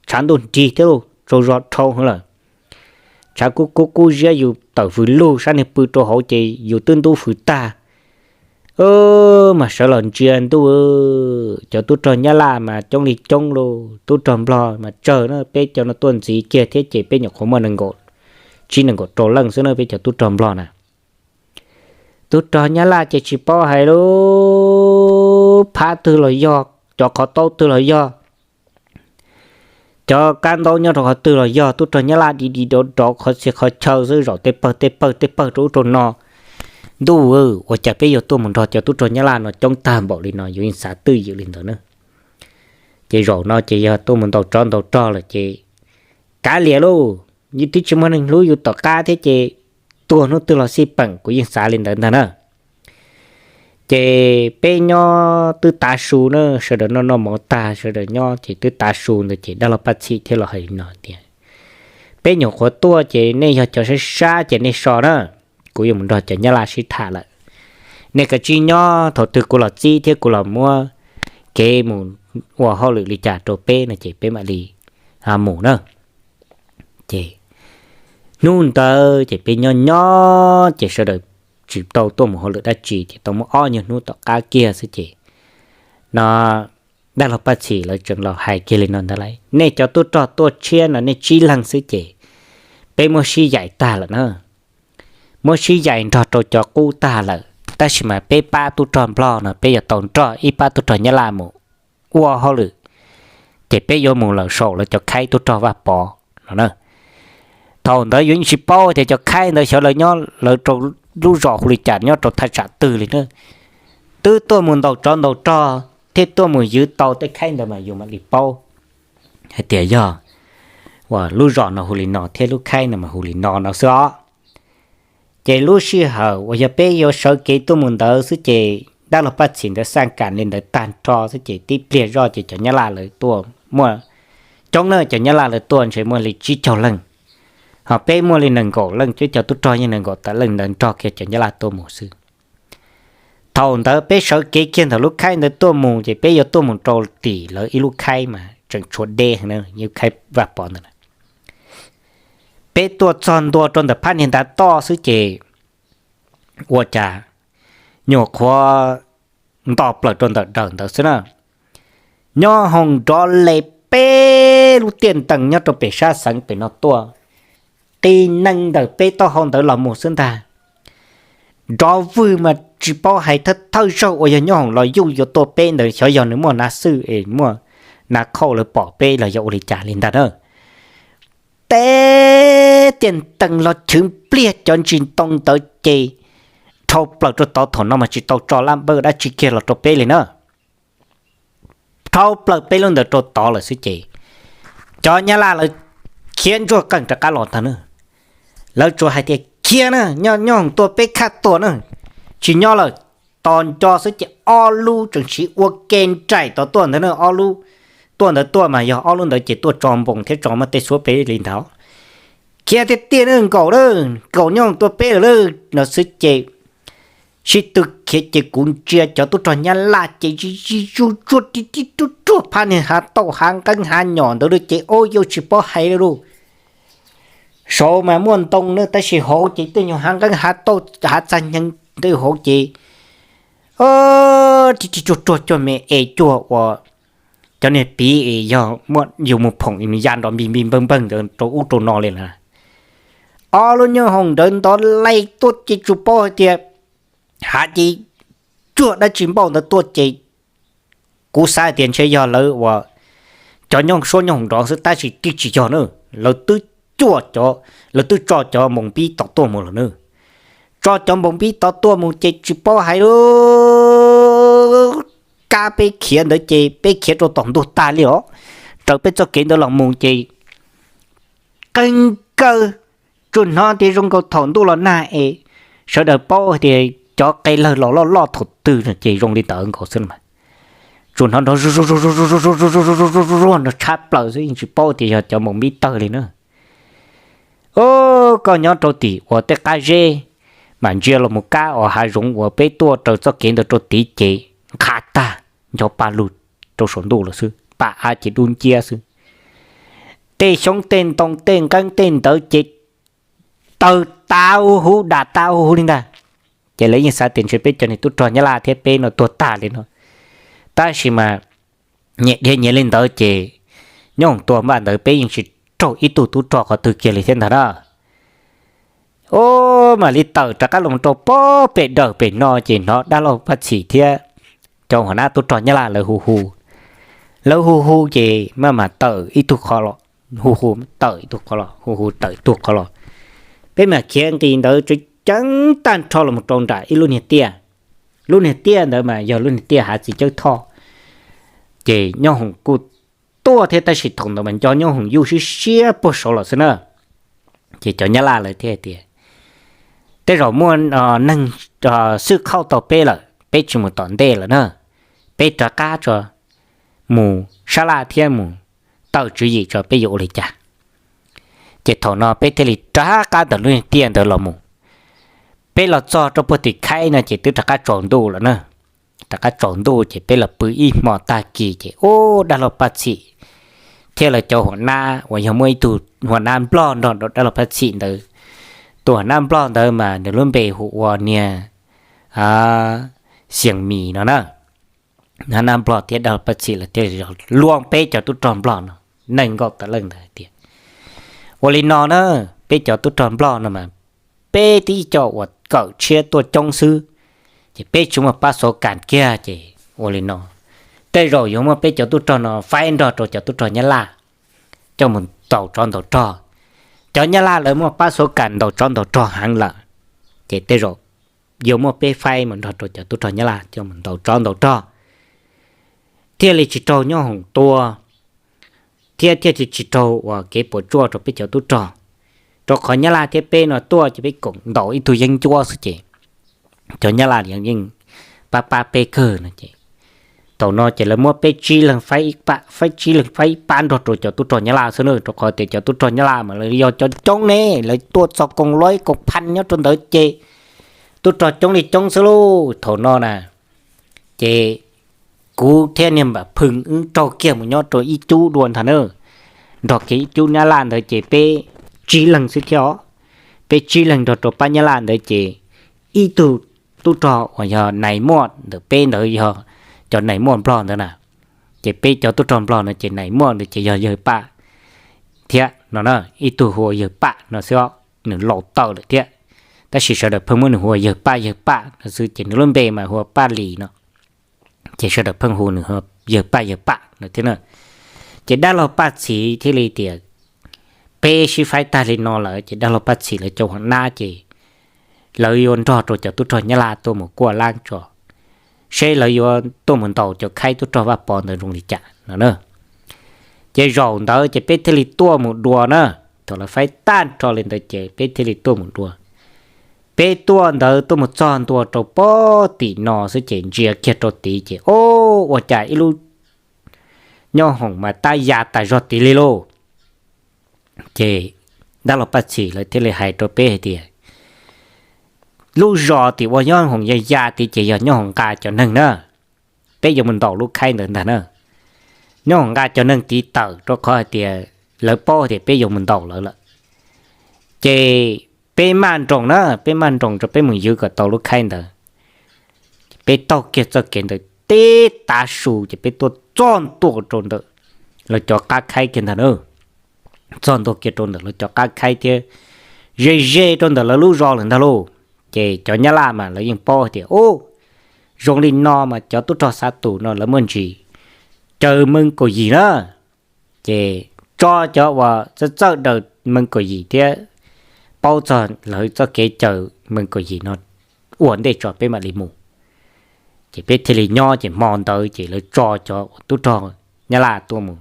tshav ntuj nrig thiab lauj, tsaug zog dhau heev lawm. Tshav kub kub kub ziab, yus tawm fws lug sab niag pw rau hauv ces yus twb ntub fws tag. Mas sawv los ntsia ntuj, cov tub rog Nyab Laj mas coob li coob lauj, tub rog Nplog mas tsawg na, peb cov no tuaj ntxiv kiag thiab ces peb nyuam qhuav muaj nees nkaum tsib nees nkaum rau leej xwb na peb cov tub rog Nplog na. Tub rog Nyab Laj ces tsis paub hais lub phab twg los yog, cov qhov taub twg los yog, cov kab ntaub nyob rau qhov twg los yog, tub rog Nyab Laj di di rov rov qhov txhia qhov chaw xwb, zaum tej pawg tej pawg tej pawg rau ub rau no. Ntuj, ua cas peb yuav tuaj mus nrog cov tub rog Nyab Laj no coob tag npaum li no, yus yeej xav twj ywm li ntawd na. Ces zaum no ces yog tuaj mus ntaus tsov ntaus rog lawm ces kav liam lauj, yus twb tsis muaj neeg hlub yus tom qab thiab ces tuag hnub twg los xij peem, kuv yeej xav li ntawd ntag na. Ces peb nyob twb tav su na, sawv daws noj noj mov tag sawv daws nyob ces twb tav su ntawd ces dab laug Paj Txhim thiaj los hais li no tias, peb nyuam qhuav tuaj ces nej yog cov sab sab ces nej so na, kuv yuav mus nrog cov Nyab Laj sib tham lawm. Nej kav tsij nyob, thaum twg kuv los txib thiab kuv los muab kev mus ua hauj lwm li cas rau peb no ces peb mam li mus na. Ces hnub ntawd ces peb nyob nyob ces sawv daws tsis tau tuaj mus hauj lwm dab tsi ces tau muaj ob nyuag hnub tom qab kiag xwb ces no dab laug Paj Txhim lawv tseem los hais kiag li no ntag lauj, nej cov tub rog tuaj tshiab no nej tsib leeg xwb ces peb muab sib yaim tag lawm na. Muab sib yaim nrog rau cov qub tag lawm, tab sis mas peb pab tub rog Nplog no peb yuav tau nrog ib pab tub rog Nyab Laj mus ua hauj lwm, ces peb yuav mus lawm saum lawv cov khaib tub rog Vaj Pov no na. Thaum ntawd yus yeej tsis paub tias cov khaib ntawd xyov lawv nyob lawv rau lub zos hu li cas, nyob rau thaj tsam twg li na. Twb tuaj mus ntaus tsov ntaus rog thiab tuaj mus ywv tau tej khaib ntawd mas yus mam li paub hais tias yog uas lub zos no hu li no thiab lub khaib no mas hu li no no xwb os. Ces lub sij hawm uas yog peb yuav sawv kev tuaj mus ntawd xwb ces dab laug Paj Txhim ntawd xaj kam li ntawd tag nrho xwb ces tib pliag zoj ces cov Nyab Laj lawv tuaj muaj coob na, cov Nyab Laj lawv tuaj ntshe muaj li tsib caug leej, ho peb muaj li nees nkaum leej, peb cov tub rog yeej nees nkaum tawm leej ntawd nrog kiag cov Nyab Laj tuaj mus xwb. Thaum ntawd peb sawv kev kiag ntawm lub khaib ntawd tuaj mus ces peb yuav tuaj mus rau tim lawv ib lub khaib mas tseem tshuav deb heev na, ib lub khaib Vaj Pov ntawd na. Peb tuaj txog ntua rau ntawm phab niag ntav toj xwb ces ua cas nyuam qhuav nto plaws rau ntawm dawm ntawd xwb na, nyob hoom nrov les peb lub tiaj ntees nyob rau pem sab xeev pem no tuaj, qi nees ntawm peb taub hau ntawd los mus xwb ntag. Nrov vwg mas tsis paub hais, thawj thawj zaug uas yog nyob hoom los yuj yuav tuaj peb ntawd xyov yog nws muaj nav xwj es muaj nav khauj lawv pom peb los yog ua li cas li ntag na. Teb tiaj ntees los chwv pliag cov ntsis ntoo ntawd ces dhau plaws rau tod, thaum no mas tsis tau tso laj npawj dab tsi kiag los rau peb li na. Dhau plaws peb lub ntawd rau tod lawm xwb ces cov Nyab Laj lawv khiav ntsuag qees rov qab los ntag na. Lawv tsuas hais tias khiav na, nyob nyob hoom tuaj peb khaj tuag na, tsis nyob lawm. Tos nco xwb ces ob lub tseem siv ua ke nraim tod tuaj ntawd na, ob lub tuaj ntawd tuaj mas yog ob lub ntawd ces tuaj tso npoos thiab tso muaj tej suab peb li ntawd. Khiav tiag tiag na, nkaum na, nkaum nyob hoom tuaj peb lawm na, no xwb ces sib tw khiav ces kuv ntsia cov tub rog Nyab Laj ces zig zig zuag zuag ri ri ruag ruag phab niag hav tauj hav nqeeb hav nyom ntawd ces ua yus tsis paub hais li lauj. Saud mas muaj ntoo na tab sis hauv ces tej nyuag hav nqeeb hav tauj hav txag nyeeg ntawd hauv ces ri ri ruag ruag cuag me es cuag uas cov niag piv es yog muaj yus mus phoom ya nrov npig npig npawg npawg ntawd rau ub rau no li lawm. Ob lub nyob hoom ntawd ntov lais tuaj ces tsuas paub hais tias hav ces cuag dab tsi npauj ntawd tuaj ces kuv xav hais tias ntshe yog lawv uas cov nyob suab nyob hoom nrov xwb tab sis twb tsis yog na. Lawv twb cuaj cov, lawv twb tso cov npoos pib tod tuaj mus lawm na. Tso cov npoos pib tod tuaj mus ces tsis paub hais lub kab peb khiav ntawd ces peb khiav rau tom ntug tag li os. Raws peb txoj kev ntawd los mus ces qeeg kawg, tsuas hnov tias zoo nkaus thaum ntuj los nag es sawv daws paub tias cov qe lawg los loj loj thaum twg no ces zoo li ntawd nkaus xwb mas. Tsuas hnov nrov zuag zuag zuag nrov tshab plaws xwb yeej tsis paub tias yog cov npoos pib tawg li na. Os, koj nyob rau tim uas tej qab zeb mas ntsia los mus kab uas hav zoov uas peb tuaj raws txoj kev ntawd rau tid ces nqha tag, ncho pa lug rau saum ntuj lawm xwb, pa av ces dub nciab xwb. Tej xyoob tej ntoo tej nqeeb tej ntawd ces tawg tas hu hu dam tas hu hu li ntag. Ces lawv yeej xav tias ntshe peb cov niag tub rog Nyab Laj thiab peb no tuag tag li no. Tab sis mas nyias dhia nyias li ntawd ces nyob hoom tuaj npaum ntawd peb yeej tsis raug ib tug tub rog qhov twg kiag li thiab ntag na. Ub, mam li tawm rov qab los rau pob pem dawm pem no ces hnov dab laug Paj Txhim thiab cov hua nab tub rog Nyab Laj lawv hu hu. Lawv hu hu ces maj mam tawm ib tug qhov los hu hu, tawm ib tug qhov los hu hu, tawm ib tug qhov los. Peb mam khiav nqis ntawd tseev ceev tag nrho los rau nram ib lub niag tiaj. Lub niag tiaj ntawd mas yog lub niag tiaj hav txiv cawb thoj. Ces nyob hoom kuj tuaj thiab tab sis thaum ntawd mas nco nyob hoom yuj siab siab puag saud los xwb na. Ces cov Nyab Laj lawv thiaj tias, tej zaum muaj neeg xwj khauj tau peb lawm, peb tsis mus tom ntej lawm na, peb rov qab tso, mus sab laj thiab mus tawm tswv yim tso peb yuav ua li cas. Ces thaum no peb thiaj li rov qab ntawm lub tiaj ntawd los mus. Peb los txog rau puag tim khaib no ces twb rov qab tsaus ntuj lawm na. Rov qab tsaus ntuj ces peb los pw ib hmo tag kis ces ub, dab laug Paj Txhim thiab lawv cov huam nab uas yog muaj ib tug huam nab nplog nrog rau dab laug Paj Txhim ntawd. Tus huam nab nplog ntawd mas nws lub npe hu ua niag Xias Mis no na. Huam nab nplog thiab dab laug Paj Txhim lawv thiaj li luag peb cov tub rog nplog no, nees nkaum tawm leej ntawd tias, ua li no na, peb cov tub rog nplog no mas peb tib co uas kawm tshiab tuaj coob xwb, ces peb tsis muaj pab xov kas kiag ces ua li no, tej zaum yuav muab peb cov tub rog no faib nrog rau cov tub rog Nyab Laj coj mus ntaus tsov ntaus rog. Cov Nyab Laj lawv muaj pab xov kas ntaus tsov ntaus rog heev lawm, ces tej zaum yuav muab peb faib mus nrog rau cov tub rog Nyab Laj coj mus ntaus tsov ntaus rog, thiaj li tsis raug Nyob Hoom tua, thiab thiaj li tsis raug uas kev puas tsuaj rau peb cov tub rog. Rau qhov Nyab Laj thiab peb no tuaj ces peb koom ntaus ib tug yeeb ncuab xwb ces cov Nyab Laj yeej pab pab peb kawg no ces, thaum no ces lawv muab peb tsib leeg faib ib pab, faib tsib leeg faib ib pab nrog rau cov tub rog Nyab Laj xwb na, rau qhov tias cov tub rog Nyab Laj mas lawv yog cov coob ne, lawv tuaj txog koom loj koom phaj nyob rau ntawd ces tub rog coob li coob xwb lauj. Thaum no na, ces kuv thiab niag Npam Phwm wb raug kiag mus nyob rau ib cub dua ntag na, nrog kiag ib cub Nyab Laj ntawd ces peb tsib leeg xwb thiab os. Peb tsib leeg nrog rau pab Nyab Laj ntawd ces ib tug tub rog uas yog nais muaj ntawm peb ntawd yog cov nais muaj nplog ntawd na, ces peb cov tub rog nplog no ces nais muaj ntawd ces yog Yawg Paj thiab no na, ib tug hu ua Yawg Paj no xwb os, nws laus tawm lawm thiab, tab sis sawv daws pheej muab nws hu ua Yawg Paj Yawg Paj no xwb ces nws lub npe mas hu ua Paj Lis no, ces sawv daws pheej hu nws Yawg Paj Yawg Paj no thiab na. Ces dab laug Paj Txhim thiaj li tias, peb sib faib tag li no lawm ces dab laug Paj Txhim lawv cov huam nab ces lawv yuav nrog rau cov tub rog Nyab Laj tuaj mus kuaj lab tso, seb lawv yuav tuaj mus ntaus cov khaib tub rog Vaj Pov ntawd zoo li cas no na. Ces zaum ntawd ces peb thiaj li tuaj mus dua na. Thaum lawv faib tag nrho li ntawd ces peb thiaj li tuaj mus dua. Peb tuaj ntawd tuaj mus txog ntua rau pem tim no xwb ces ntsia kiag rau tid ces o, ua cas ib lub Nyob Hoom mas tab ya tas zog tid li lauj. Ces dab laug Paj Txhim lawv thiaj li hais rau peb hais tias, lub zos tim ua Nyob Hoom ya ya tid ces yog Nyob Hoom nqa cov neeg na, peb yuav mus ntaus lub khaib ntawd ntag na. Nyob Hoom nqa cov neeg tid tawm rau qhov hais tias lawv paub tias peb yuav mus ntaus lawv lawm. Ces peb maj nroos na, peb maj nroos rau peb mus ywv kom tau lub khaib ntawd. Peb taug kiag txoj kev ntawd teb tav su ces peb tuaj txog ntua rau ntawm lawv cov qab khaib kiag ntag na. Txog ntua kiag rau ntawm lawv cov qab khaib thiab ze ze rau ntawm lawv lub zos lawm ntag lauj. Ces cov Nyab Laj mas lawv yeej paub tias, u, zoo li no mas cov tub rog Xav Tus no lawv muaj ntsis caw Meej Kaum Yim na. Ces tso cov uas txawj txawj daws Meej Kaum Yim thiab paub txog lawv txoj kev caw Meej Kaum Yim no ua ntej tso peb mam li mus. Ces peb thiaj li nyob ces hmo ntawd ces lawv tso cov uas tub rog Nyab Laj tuaj mus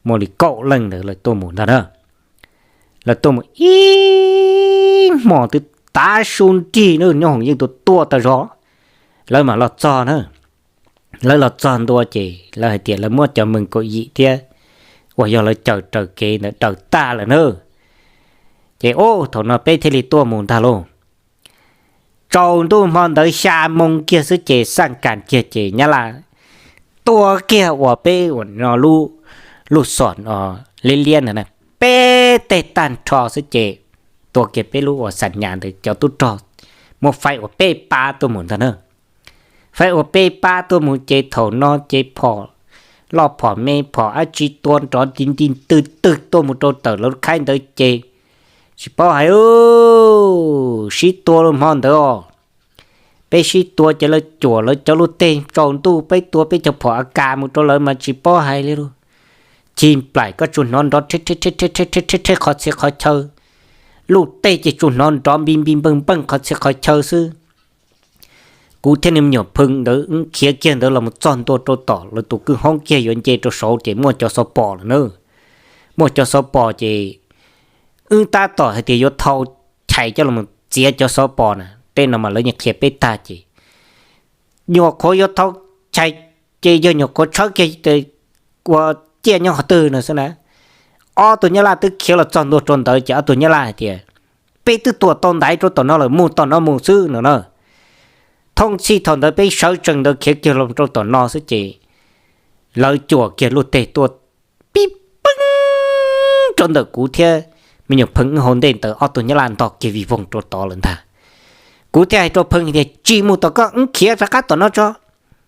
muaj li kaum leej ntawd lawv tuaj mus ntag na. Lawv tuaj mus ib hmo twb tav su nrig na, Nyob Hoom yeej tuaj tuaj tag zog, lawv mam los txog na. Lawv los txog ntua ces lawv hais tias lawv muab cov Meej Kaum Yim thiab uas yog lawv caw raws kev ntawd daws tag lawm na. Ces o, thaum no peb thiaj li tuaj mus ntag lauj. Tsaus ntuj hmo ntawd xya moo kiag xwb ces xaj kas kiag ces Nyab Laj tua kiag uas peb uas no lub, lub xom no liab liab ntawd na, peb teg tag nrho xwb ces tua kiag peb lub uas xam nyas ntawd cov tub rog muab faib ua peb pab tuaj mus ntag na. Faib ua peb pab tuaj mus ces thaum no ces phom loj phom me phom dab tsi tua nrov nti nti twg twg tuaj mus rau ntawm lawv khaib ntawd ces tsis paub hais, sib tua lub hmo ntawd os. Peb sib tua ces lawv cuam lawv cov lub teg tsaus ntuj, peb tua peb cov phom A K mus rau lawv mas tsis paub hais li lauj. Cig nplaim koj tsuas hnov nrov rhe rhe rhe rhe qhov txhia qhov chaw, lub teg ces tsuas hnov nrov npi npi npeej npeej qhov txhia qhov chaw xwb. Kuv thiab niag me nyuam Phwm ntawd khiav kiag ntawd los mus txog ntua rau tom lawv tus kwj hoob kiag yuav nce rau saud ces muaj cov xov pos lawm na. Muaj cov xov pos ces wb tab tom hais tias yuav thau chais coj los txiav cov xov pos na, tej no mas lawv yeej qhia peb tag ces nyuam qhuav yuav thau chais, ces yog nyuam qhuav tshawb kiag ua ciaj nyob qhov twg no xwb na. Ob tug nyab laj twb khiav los txog ntua rau ntawd ces ob tug nyab laj hais tias, peb twb tuam tau ntaiv rau tom no lawm, mus tom no mus xwb no na. Thooj txhij thaum ntawd peb sawv tsees ntawd khiav kiag los rau tom no xwb ces lawv cuam kiag luj teg tuaj pib peeb rau ntawm kuv thiab me nyuam Pheej wb hauv ntej ntawd, ob tug nyab laj ntog kiag vij voog rau tod lawm ntag. Kuv thiaj hais rau Pheej tias, tsis mus tom koj, wb khiav rov qab tom no tso,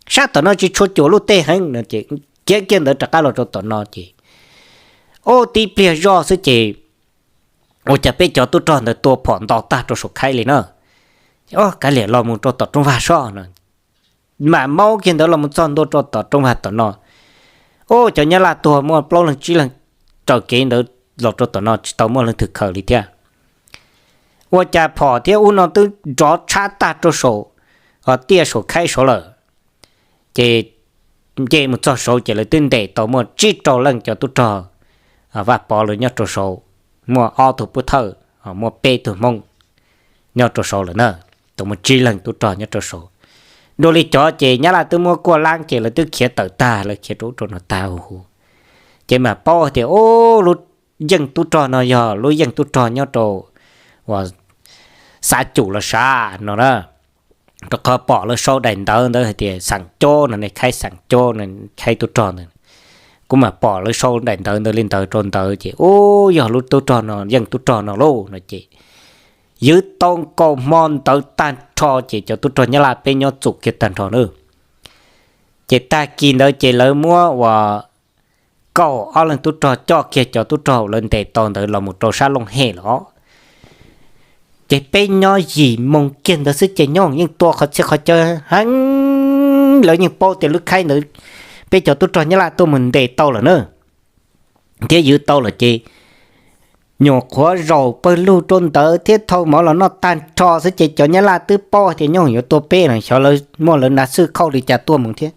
sab tom no tsis tshua cuam luj teg heev no ces khiav kiag ntawd rov qab los rau tom no ces, ua tib pliag zoj xwb ces ua cas peb cov tub rog ntawd tua phom nto tag rau saum khaib li na. Kav liam los mus rau tom roob vag soj no. Mam maub kiag ntawd los mus txog ntua rau tom roob vag tom no, ua cov nyab laj tuag muaj plaub leeg tsib leeg raws kev ntawd los rau tom no tsis tau muaj leej twg khaws li thiab. Ua cas phom thiab ub no twb nrov tshab tag rau saum tiaj saum khaib saud lawm. Ces nce mus txog saud ces lawv twb ntes tau muaj tsib rau leej cov tub rog Vaj Pov lawv nyob rau saud, muaj ob tug pub thawj, muaj peb tug Hmoob nyob rau saud lawm na. Tau muaj tsib leeg tub rog nyob rau saud. Dua li cov ces nyab laj twb muab kuaj laab ces lawv twb khiav tawm tag, lawv khiav rau ub rau no tag huv huv. Ces mam paub tias, ub, lub yeej tub rog no yog lub yeej tub rog nyob rau uas xav cum los sav no na. Rau qhov pom lawv sau daim ntawv ntawd hais tias Xeem Cob no ne, Khaib Xeem Cob no, Khaib tub rog ntawd. Kuv mam pom lawv sau daim ntawv ntawd li ntawd rau ntawd ces, ub, yog lub tub rog no, yeej tub rog no lauj no ces ywv tau nkaus hmo ntawd tag nrho ces cov tub rog nyab laj peb nyob txum kiag tag nrho na. Ces tag kis ntawd ces lawv muab uas kaum ob leeg tub rog coj kiag cov tub rog lawv ntes tau ntawd los mus rau sab Looj Hem lawm. Ces peb nyob yim moos kiag ntawd xwb ces nyob yeej tua qhov txhia qhov chaw heev, lawv yeej paub tias lub khaib ntawd peb cov tub rog nyab laj tuaj mus ntes tau lawm na, thiab ywv tau lawm ces nyuam qhuav zaum pawg lug rau ntawd thiab thau mov los noj tag nrho xwb ces cov nyab laj twb paub tias nyob yuav tua peb no, xyov lawv muaj lawv nav xwj khauj li cas tuaj mus thiab.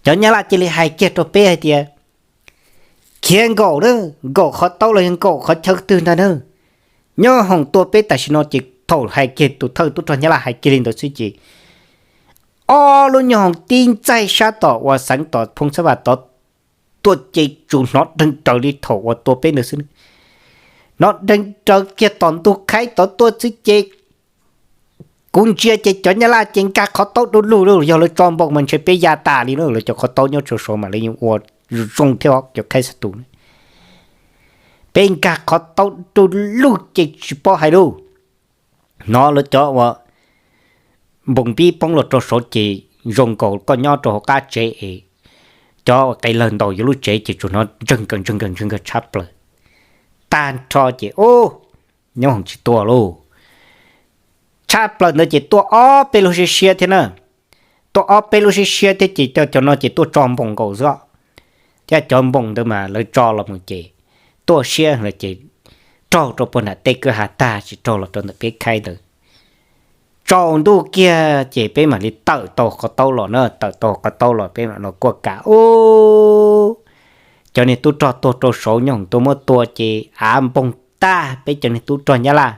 Cov nyab laj cia li hais kiag rau peb hais tias, khiav nkaum na, nkaum qhov taub los yog nkaum qhov chaw twg ntag na, nyob hoom tua peb tam sim no. Ces thaum hais kiag tus thawj tub rog nyab laj hais kiag li ntawd xwb ces ob lub nyob hoom tib ntxaig sab tom uas xeev tom Phoo Xab Vas tod tuaj ces tsuas hnov dheev raws li thaum uas tua peb ntawd xwb. Hnov dheev raws kiag tom ntug khaib tod tuaj xwb ces kuv ntsia ces cov nyab laj ces nkag qhov taub du lug li, yog lawv tso npoos mas ntshe peb ya tas li na. Lawv cov qhov taub nyob rau saud mas lawv yeej ua zoo thiab, cov khaib xa tus. Peb nkag qhov taub du lug ces tsis paub hais lus. Hnov lawv cov uas npoos pib poob los rau saud ces zoo nkaus koj nyob rau hauv qab tsev es cov uas qe lawg ntaus yuav lub tsev ces tsuas hnov ntseeg nkaws ntseeg nkaws ntseeg nkaws tshab plaws tag nrho ces ub, nyob hoom tsis tua lauj. Tshab plaws ntawd ces tuaj ob peb lub siab siab thiab na. Tuaj ob peb lub siab siab thiab ces cov no ces tuaj tso npoos nkaus xwb. Thiab cov npoos ntawd mas lawv tso los mus ces tuaj siab lawm ces raug rau puag nram tej kwj ha tag tsis raug los rau ntawm peb khaib ntawd. Tsaus ntuj kiag ces peb mam li tawm tau qhov taub los na, tawm tau qhov taub los peb mam los kuaj kam ub, cov niag tub rog tuag rau saud nyob hoom tuaj muab tua ces av npoog tag peb cov niag tub rog nyab laj.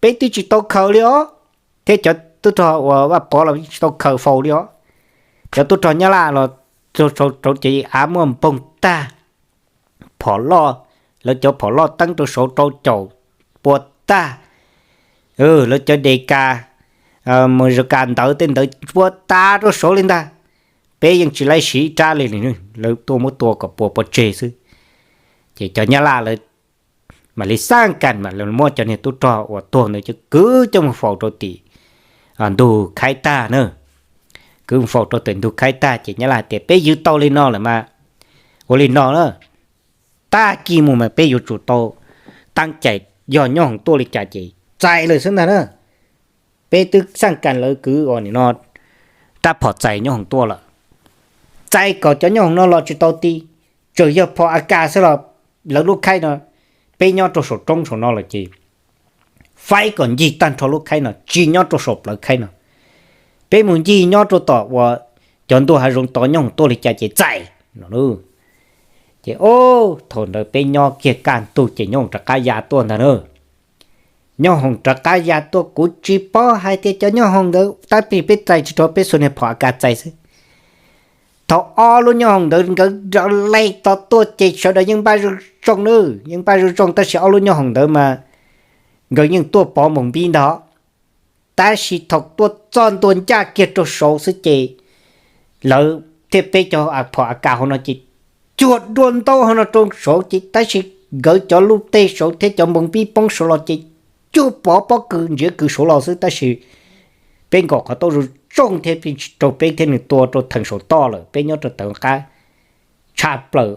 Peb twb tsis tau khaws li os, thiab cov tub rog uas Vaj Pov los tsis tau khaws faus li os. Cov tub rog nyab laj los rau ces av muaj npoog tag, phom loj, lawv cov phom loj teeb rau saud rau caum pua tag, lawv cov de ka, mos zos ka ntawd tej ntawd pua tas rau saud li ntag. Peb yeej tsis laib siv ib rab li li, lawv tuaj muab tua kom puas pov tseg xwb. Ces cov nyab laj lawv mam li xaj kas mam li muab cov niag tub rog uas tuag ntawd coj kwv coj mus faus rau tim ntug khaib tag na. Kwv mus faus rau tim ntug khaib tag ces nyab laj tias peb ywv tau li no lawm mas ua li no na, tag kis mus mas peb yuav tsum tau teeb cai, yog nyob hoom tuaj li cas ces txais lawm xwb ntag na. Peb twb xaj kas lawv kwv ua nim no rab phom txais nyob hoom tuaj lawm. Txais kom cov nyob hoom no los tsis tau ti, tsuas yog phom a kas xwb los lawv lub khaib no, peb nyob rau saum roob saum no lawm ces faib kom ncig tag nrho lub khaib no tsis nyob rau saum plawv khaib no. Peb mus ncig nyob rau tom uas cov ntuj hav zoov tod nyob hoom tuaj li cas ces txais no. Ces ub, thaum ntawd peb nyob kiag kaj ntug ces nyob hoom rov qab ya tuaj ntag na. Nyob hoom rov qab ya tuaj, kuv tsis paub hais tias cov nyob hoom ntawd, tab sis peb txais tsis raug, peb xuas niag phom AK txais xwb. Thaum ob lub nyob hoom ntawd nkawd le to tuaj ces sawv daws yeej npaj zoo zoo na, yeej npaj zoo zoo, tab sis ob lub nyob hoom ntawd mas nkawd yeej tuaj pov npoos npib ntag. Tab sis thaum tuaj txog ntua ncaj kiag rau saud xwb ces lawv thiaj, peb cov phom AK hauv no ces cuag dua ntaub hauv no rau saud ces, tab sis nkawd cov lub teg saud thiab cov npoos npib poob saud los ces cuag pov pob kws ntsiav kws saud los xwb, tab sis peb nkaum qhov tau zoo zoo thiab peb tsis raug, peb thiaj nws tua rau theem saum toj lawm, peb nyob rau tav qab tshaj plaws,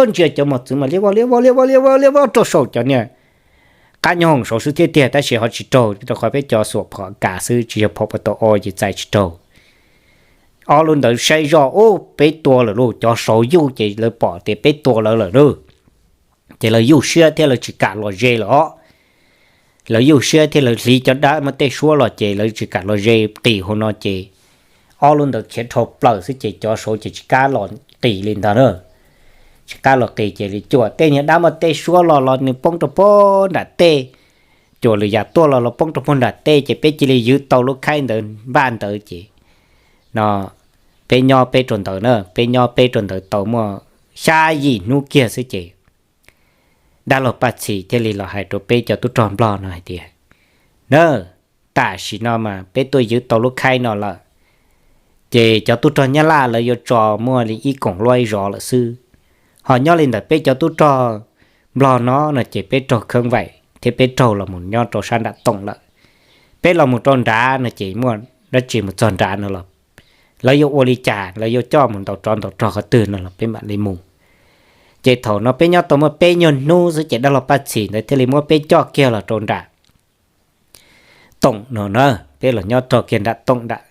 ntsia cov mos txwv mas liab vog liab vog liab vog liab vog liab vog rau saum cov niag qab nyob hoom saud xwb thiab tiag, tab sis ho tsis raug, rau qhov peb cov xuas phom AK xwb, tsis yog phom puas tau o ces txais tsis raug. Ob lub ntawd saib zoj, ub, peb tua lawm lauj, cov saud yuj ces lawv pom tias peb tua lawv lawm lauj. Ces lawv yuj siab thiab lawv tsis kam los ze lawm os. Lawv yuj siab thiab lawv hliv cov dab muaj tej suab los ces lawv tsis kam los ze qis hauv no ces ob lub ntawd khiav dhau plaws xwb ces cov saud ces tsis kam los qis li ntag na. Tsis kam los qis ces li cuam tej niag dab muaj tej suab los los nws poob rau puag nram tej, cuam lwm yam tuaj los los poob rau puag nram tej ces peb cia li ywv tau lub khaib ntawd npaj ntawd ces no peb nyob peb rau ntawd na, peb nyob peb rau ntawd tau muaj xya yim hnub kiag xwb ces dab laug Paj Txhis thiaj li los hais rau peb cov tub rog Nplog no hais tias, na, tam sim no mas peb tuaj ywv tau lub khaib no lawm, ces cov tub rog Nyab Laj lawv yuav tso muaj li ib koom luab ib zos lawm xwb. Ho nyob li ntawm peb cov tub rog Nplog no no ces peb raug kheeb vaim thiab peb raug los mus nyob rau sab nram Toom lawm. Peb los mus rau nrad no ces muaj dab tsi mus txog nrad no los lawv yuav ua li cas, lawv yuav coj mus ntaus tsov ntaus rog qhov twg no los peb mam li mus. Ces thaum no peb nyob tau muaj peb nyuag hnub xwb ces dab laug Paj Txhis ntawd thiaj li muab peb coj kiag los rau nram Toom no na. Peb los nyob rau kiag nram Toom nram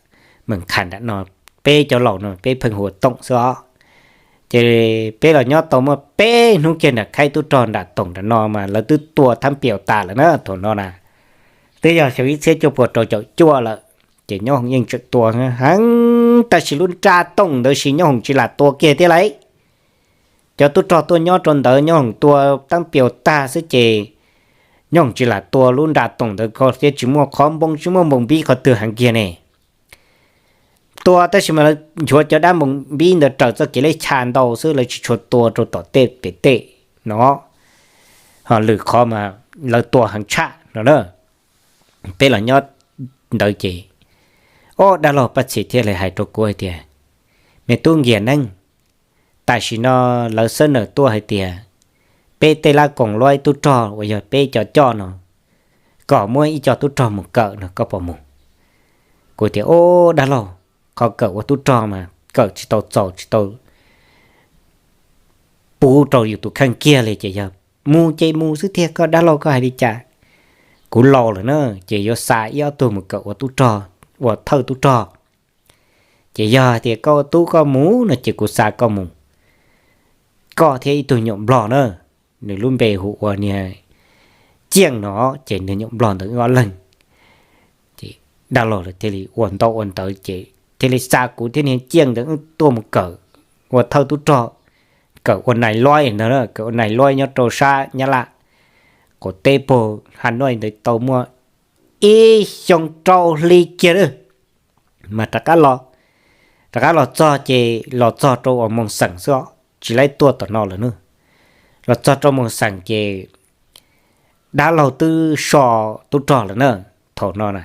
Meem Kham nram no, peb cov laus no peb pheej hu ua Toom xwb os. Ces peb los nyob tau muaj peb hnub kiag nram khaib tub rog nram Toom nram no mas lawv twb tua thab pias tas lawm na thaum no na. Twb yog xyoo ib txhiab cuaj puas rau caum cuaj lawm, ces nyob hoom yeej tseem tua heev, tab sis lub nra Toom ntawd sis nyob hoom tsis lam tua kiag thiab lauj. Cov tub rog tuaj nyob rau ntawd nyob hoom tua thab pias tag xwb ces nyob hoom tsis lam tua lub nra Toom ntawd ko thiab tsis muaj qhov npoo tsis muaj npoos npib qhov twg heev kiag ne. Tua tab sis mas lawv nchuav cov dab npoos npib ntawd raws txoj kev leb chaw ntau xwb, lawv tsis tshua tua rau tom tej pem tej no. Ho lwm qhov mas lawv tua heev tshaj no na. Peb los nyob ntawd ces, o, dab laug Paj Txhis thiaj li hais rau kuv hais tias, me tub Nkias Neeb, tam sim no lawv xab nawm tuaj hais tias peb tej lab koom luab ib tub rog uas yog peb cov coj no kom muab ib co tub rog mus kawm no, koj puas mus? Kuv tias, o, dab laug, qhov kawm ua tub rog mas kawm tsis tau txaus tsis tau puv rau yus tus kheej kiag li ces yog mus ces mus xwb tiag, koj dab laug koj hais li cas? Kuv laus lawm na, ces yuav xa ib ob tug mus kawm ua tub rog, ua thawj tub rog. Ces yog hais tias koj ua tub koj mus no ces kuv xa koj mus, koj thiab ib tug nyuam nplog na, nws lub npe hu ua niag Ciaj no, ces niag nyuam nplog ntawd wb ob leeg. Ces dab laug lawv thiaj li ua ntau ua ntawd ces thiaj li xa kuv thiab niag Ciaj ntawd wb tuaj mus kawm ua thawj tub rog, kawm ua nais loib ntag, kawm ua nais loib nyob rau sab Nyab Laj qaum teb puag Hanoi ntawd tau muaj ib xyoo rau hli kiag lawm. Mas rov qab los, rov qab los txog ces los txog rau uas Moos Xeem xwb os, tsis laib tuaj tom no lawm na. Los txog rau Moos Xeem ces dab laug twb so tub rog lawm na. Thaum no na,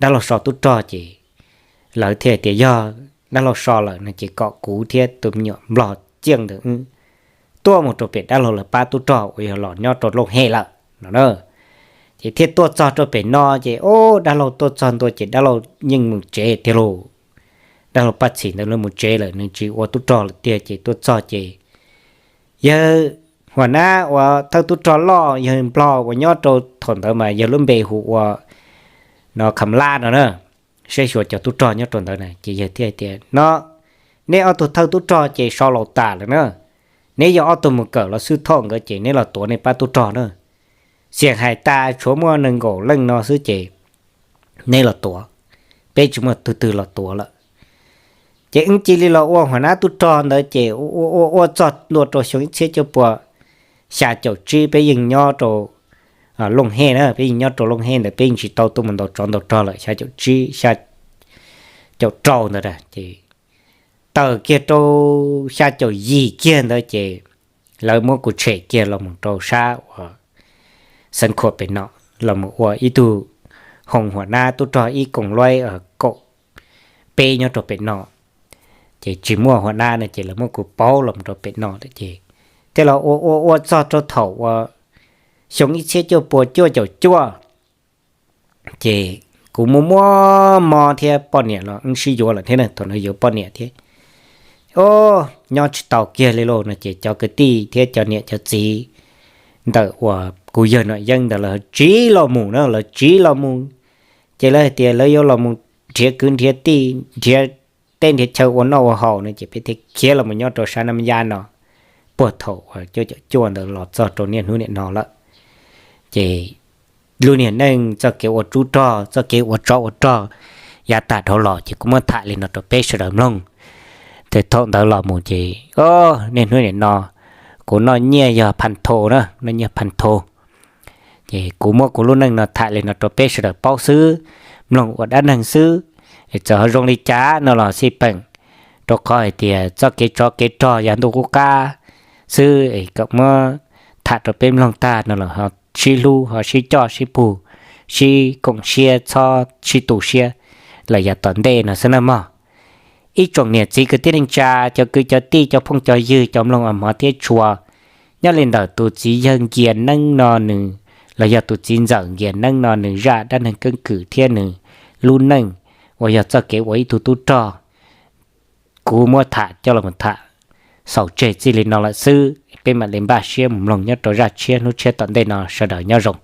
dab laug so tub rog ces lawv thiaj tias yog dab laug so lawm no ces kom kuv thiab tus me nyuam nplog Ciaj ntawd wb tuaj mus rau pem dab laug lawv pab tub rog uas yog los nyob rau Looj Hem lawm no na. Ces thiaj tuaj txog rau pem no ces, o, dab laug tuaj txog ntua ces dab laug yeej mus tsev tiag lauj. Dab laug Paj Txhis ntawd lawv mus tsev lawm, nws tsis ua tub rog lawm tiag. Ces tuaj txog ces yawg huam nab uas thawj tub rog loj yawg nplog uas nyob rau thaum ntawd mas yawg lub npe hu ua no Kham Laj no na, saib xyuas cov tub rog nyob rau ntawd na. Ces yawg thiaj tias no, neb ob tug thawj tub rog ces so laus tas lawm na, neb yog ob tug mus kawm los xwb thoj nkawd ces neb los tuav nej pab tub rog na. Xiam hais tas tshuav muaj nees nkaum leej no xwb ces neb los tuav, peb tsis muaj tug twg los tuav lawm. Ces wb cia li los ua huam nab tub rog ntawd ces ua ua ua txog ntua rau xyoo ib txhiab cuaj pua xya caum tsib peb yeej nyob rau Looj Hej na, peb yeej nyob rau Looj Hej ntawd, peb yeej tsis tau tuaj mus ntaus tsov ntaus rog lawm, xya caum tsib, xya caum rau ntawd ces tawm kiag rau xya caum yim kiag ntawd ces lawv muab kuv tshem kiag los mus rau sab uas Xeev Khuam pem no, los mus ua ib tug hoo huam nab tub rog ib koom luaib kaum peb nyob rau pem no. Ces tsis muaj huam nab no ces lawv muab kuv pauv los mus rau pem no lawm ces thiaj los ua ua ua txog rau thaum uas xyoo ib txhiab cuaj puas cuaj caum cuaj ces kuv muaj muaj mob thiab poj niam los wb sib yuav lawm thiab na, thaum no yuav poj niam thiab. O, nyob tsis tau kiag li lauj no ces cov kwv tij thiab cov niam cov txiv ntawm uas kuv yawg Nom Yeeb ntawd lawv tsiv los mus na, lawv tsiv los mus ces lawv hais tias lawv yuav los mus nrhiav kwv nrhiav tij, nrhiav teb nrhiav chaw ua noj ua haus no ces peb thiaj khiav los mus nyob rau sab Nab Yab no puag thaum uas cuaj caum cuaj ntawd los txog rau niaj hnub niam no lawm. Ces lub niag neej txoj kev ua tub rog, txoj kev ua tsov ua rog yav tag dhau los ces kuv muab tham li no rau peb sawv daws mloog. Ces thaum ntawd los mus ces niaj hnub niam no kuv noj nyiaj yog phan tho na, noj nyiaj phan tho. Ces kuv muab kuv lub neej no tham li no rau peb sawv daws paub xwb, mloog ua dab neeg xwb. Txawm ho zoo li cas no los xij peem, rau qhov hais tias txoj kev tsov kev rog yav ntuj qub qab xwb es kom muab tham rau peb mloog tag no los ho sib hlub, ho sib coj sib pug, sib koom siab, txhob sib tu siab lawm yav tom ntej no xwb na mog. Ib tsoom niam txiv kwv tij neej tsa, cov kwv cov tij, cov phooj cov ywg, cov mloog hmov thiab tshua, nyob li ntawm tus txiv yawg Nkias Neeb no nws, los yog tus txiv ntxawm Nkias Neeb no nws zaj dab neeg keeb kwm thiab nws lub neej uas yog txoj kev ua ib tug tub rog, kuv muab tham coj los tham xaus tseg txij li no lawm xwb. Peb mam li npaj siab mus mloog nyob rau zaj tshiab hnub tshiab tom ntej no, sawv daws nyob zoo.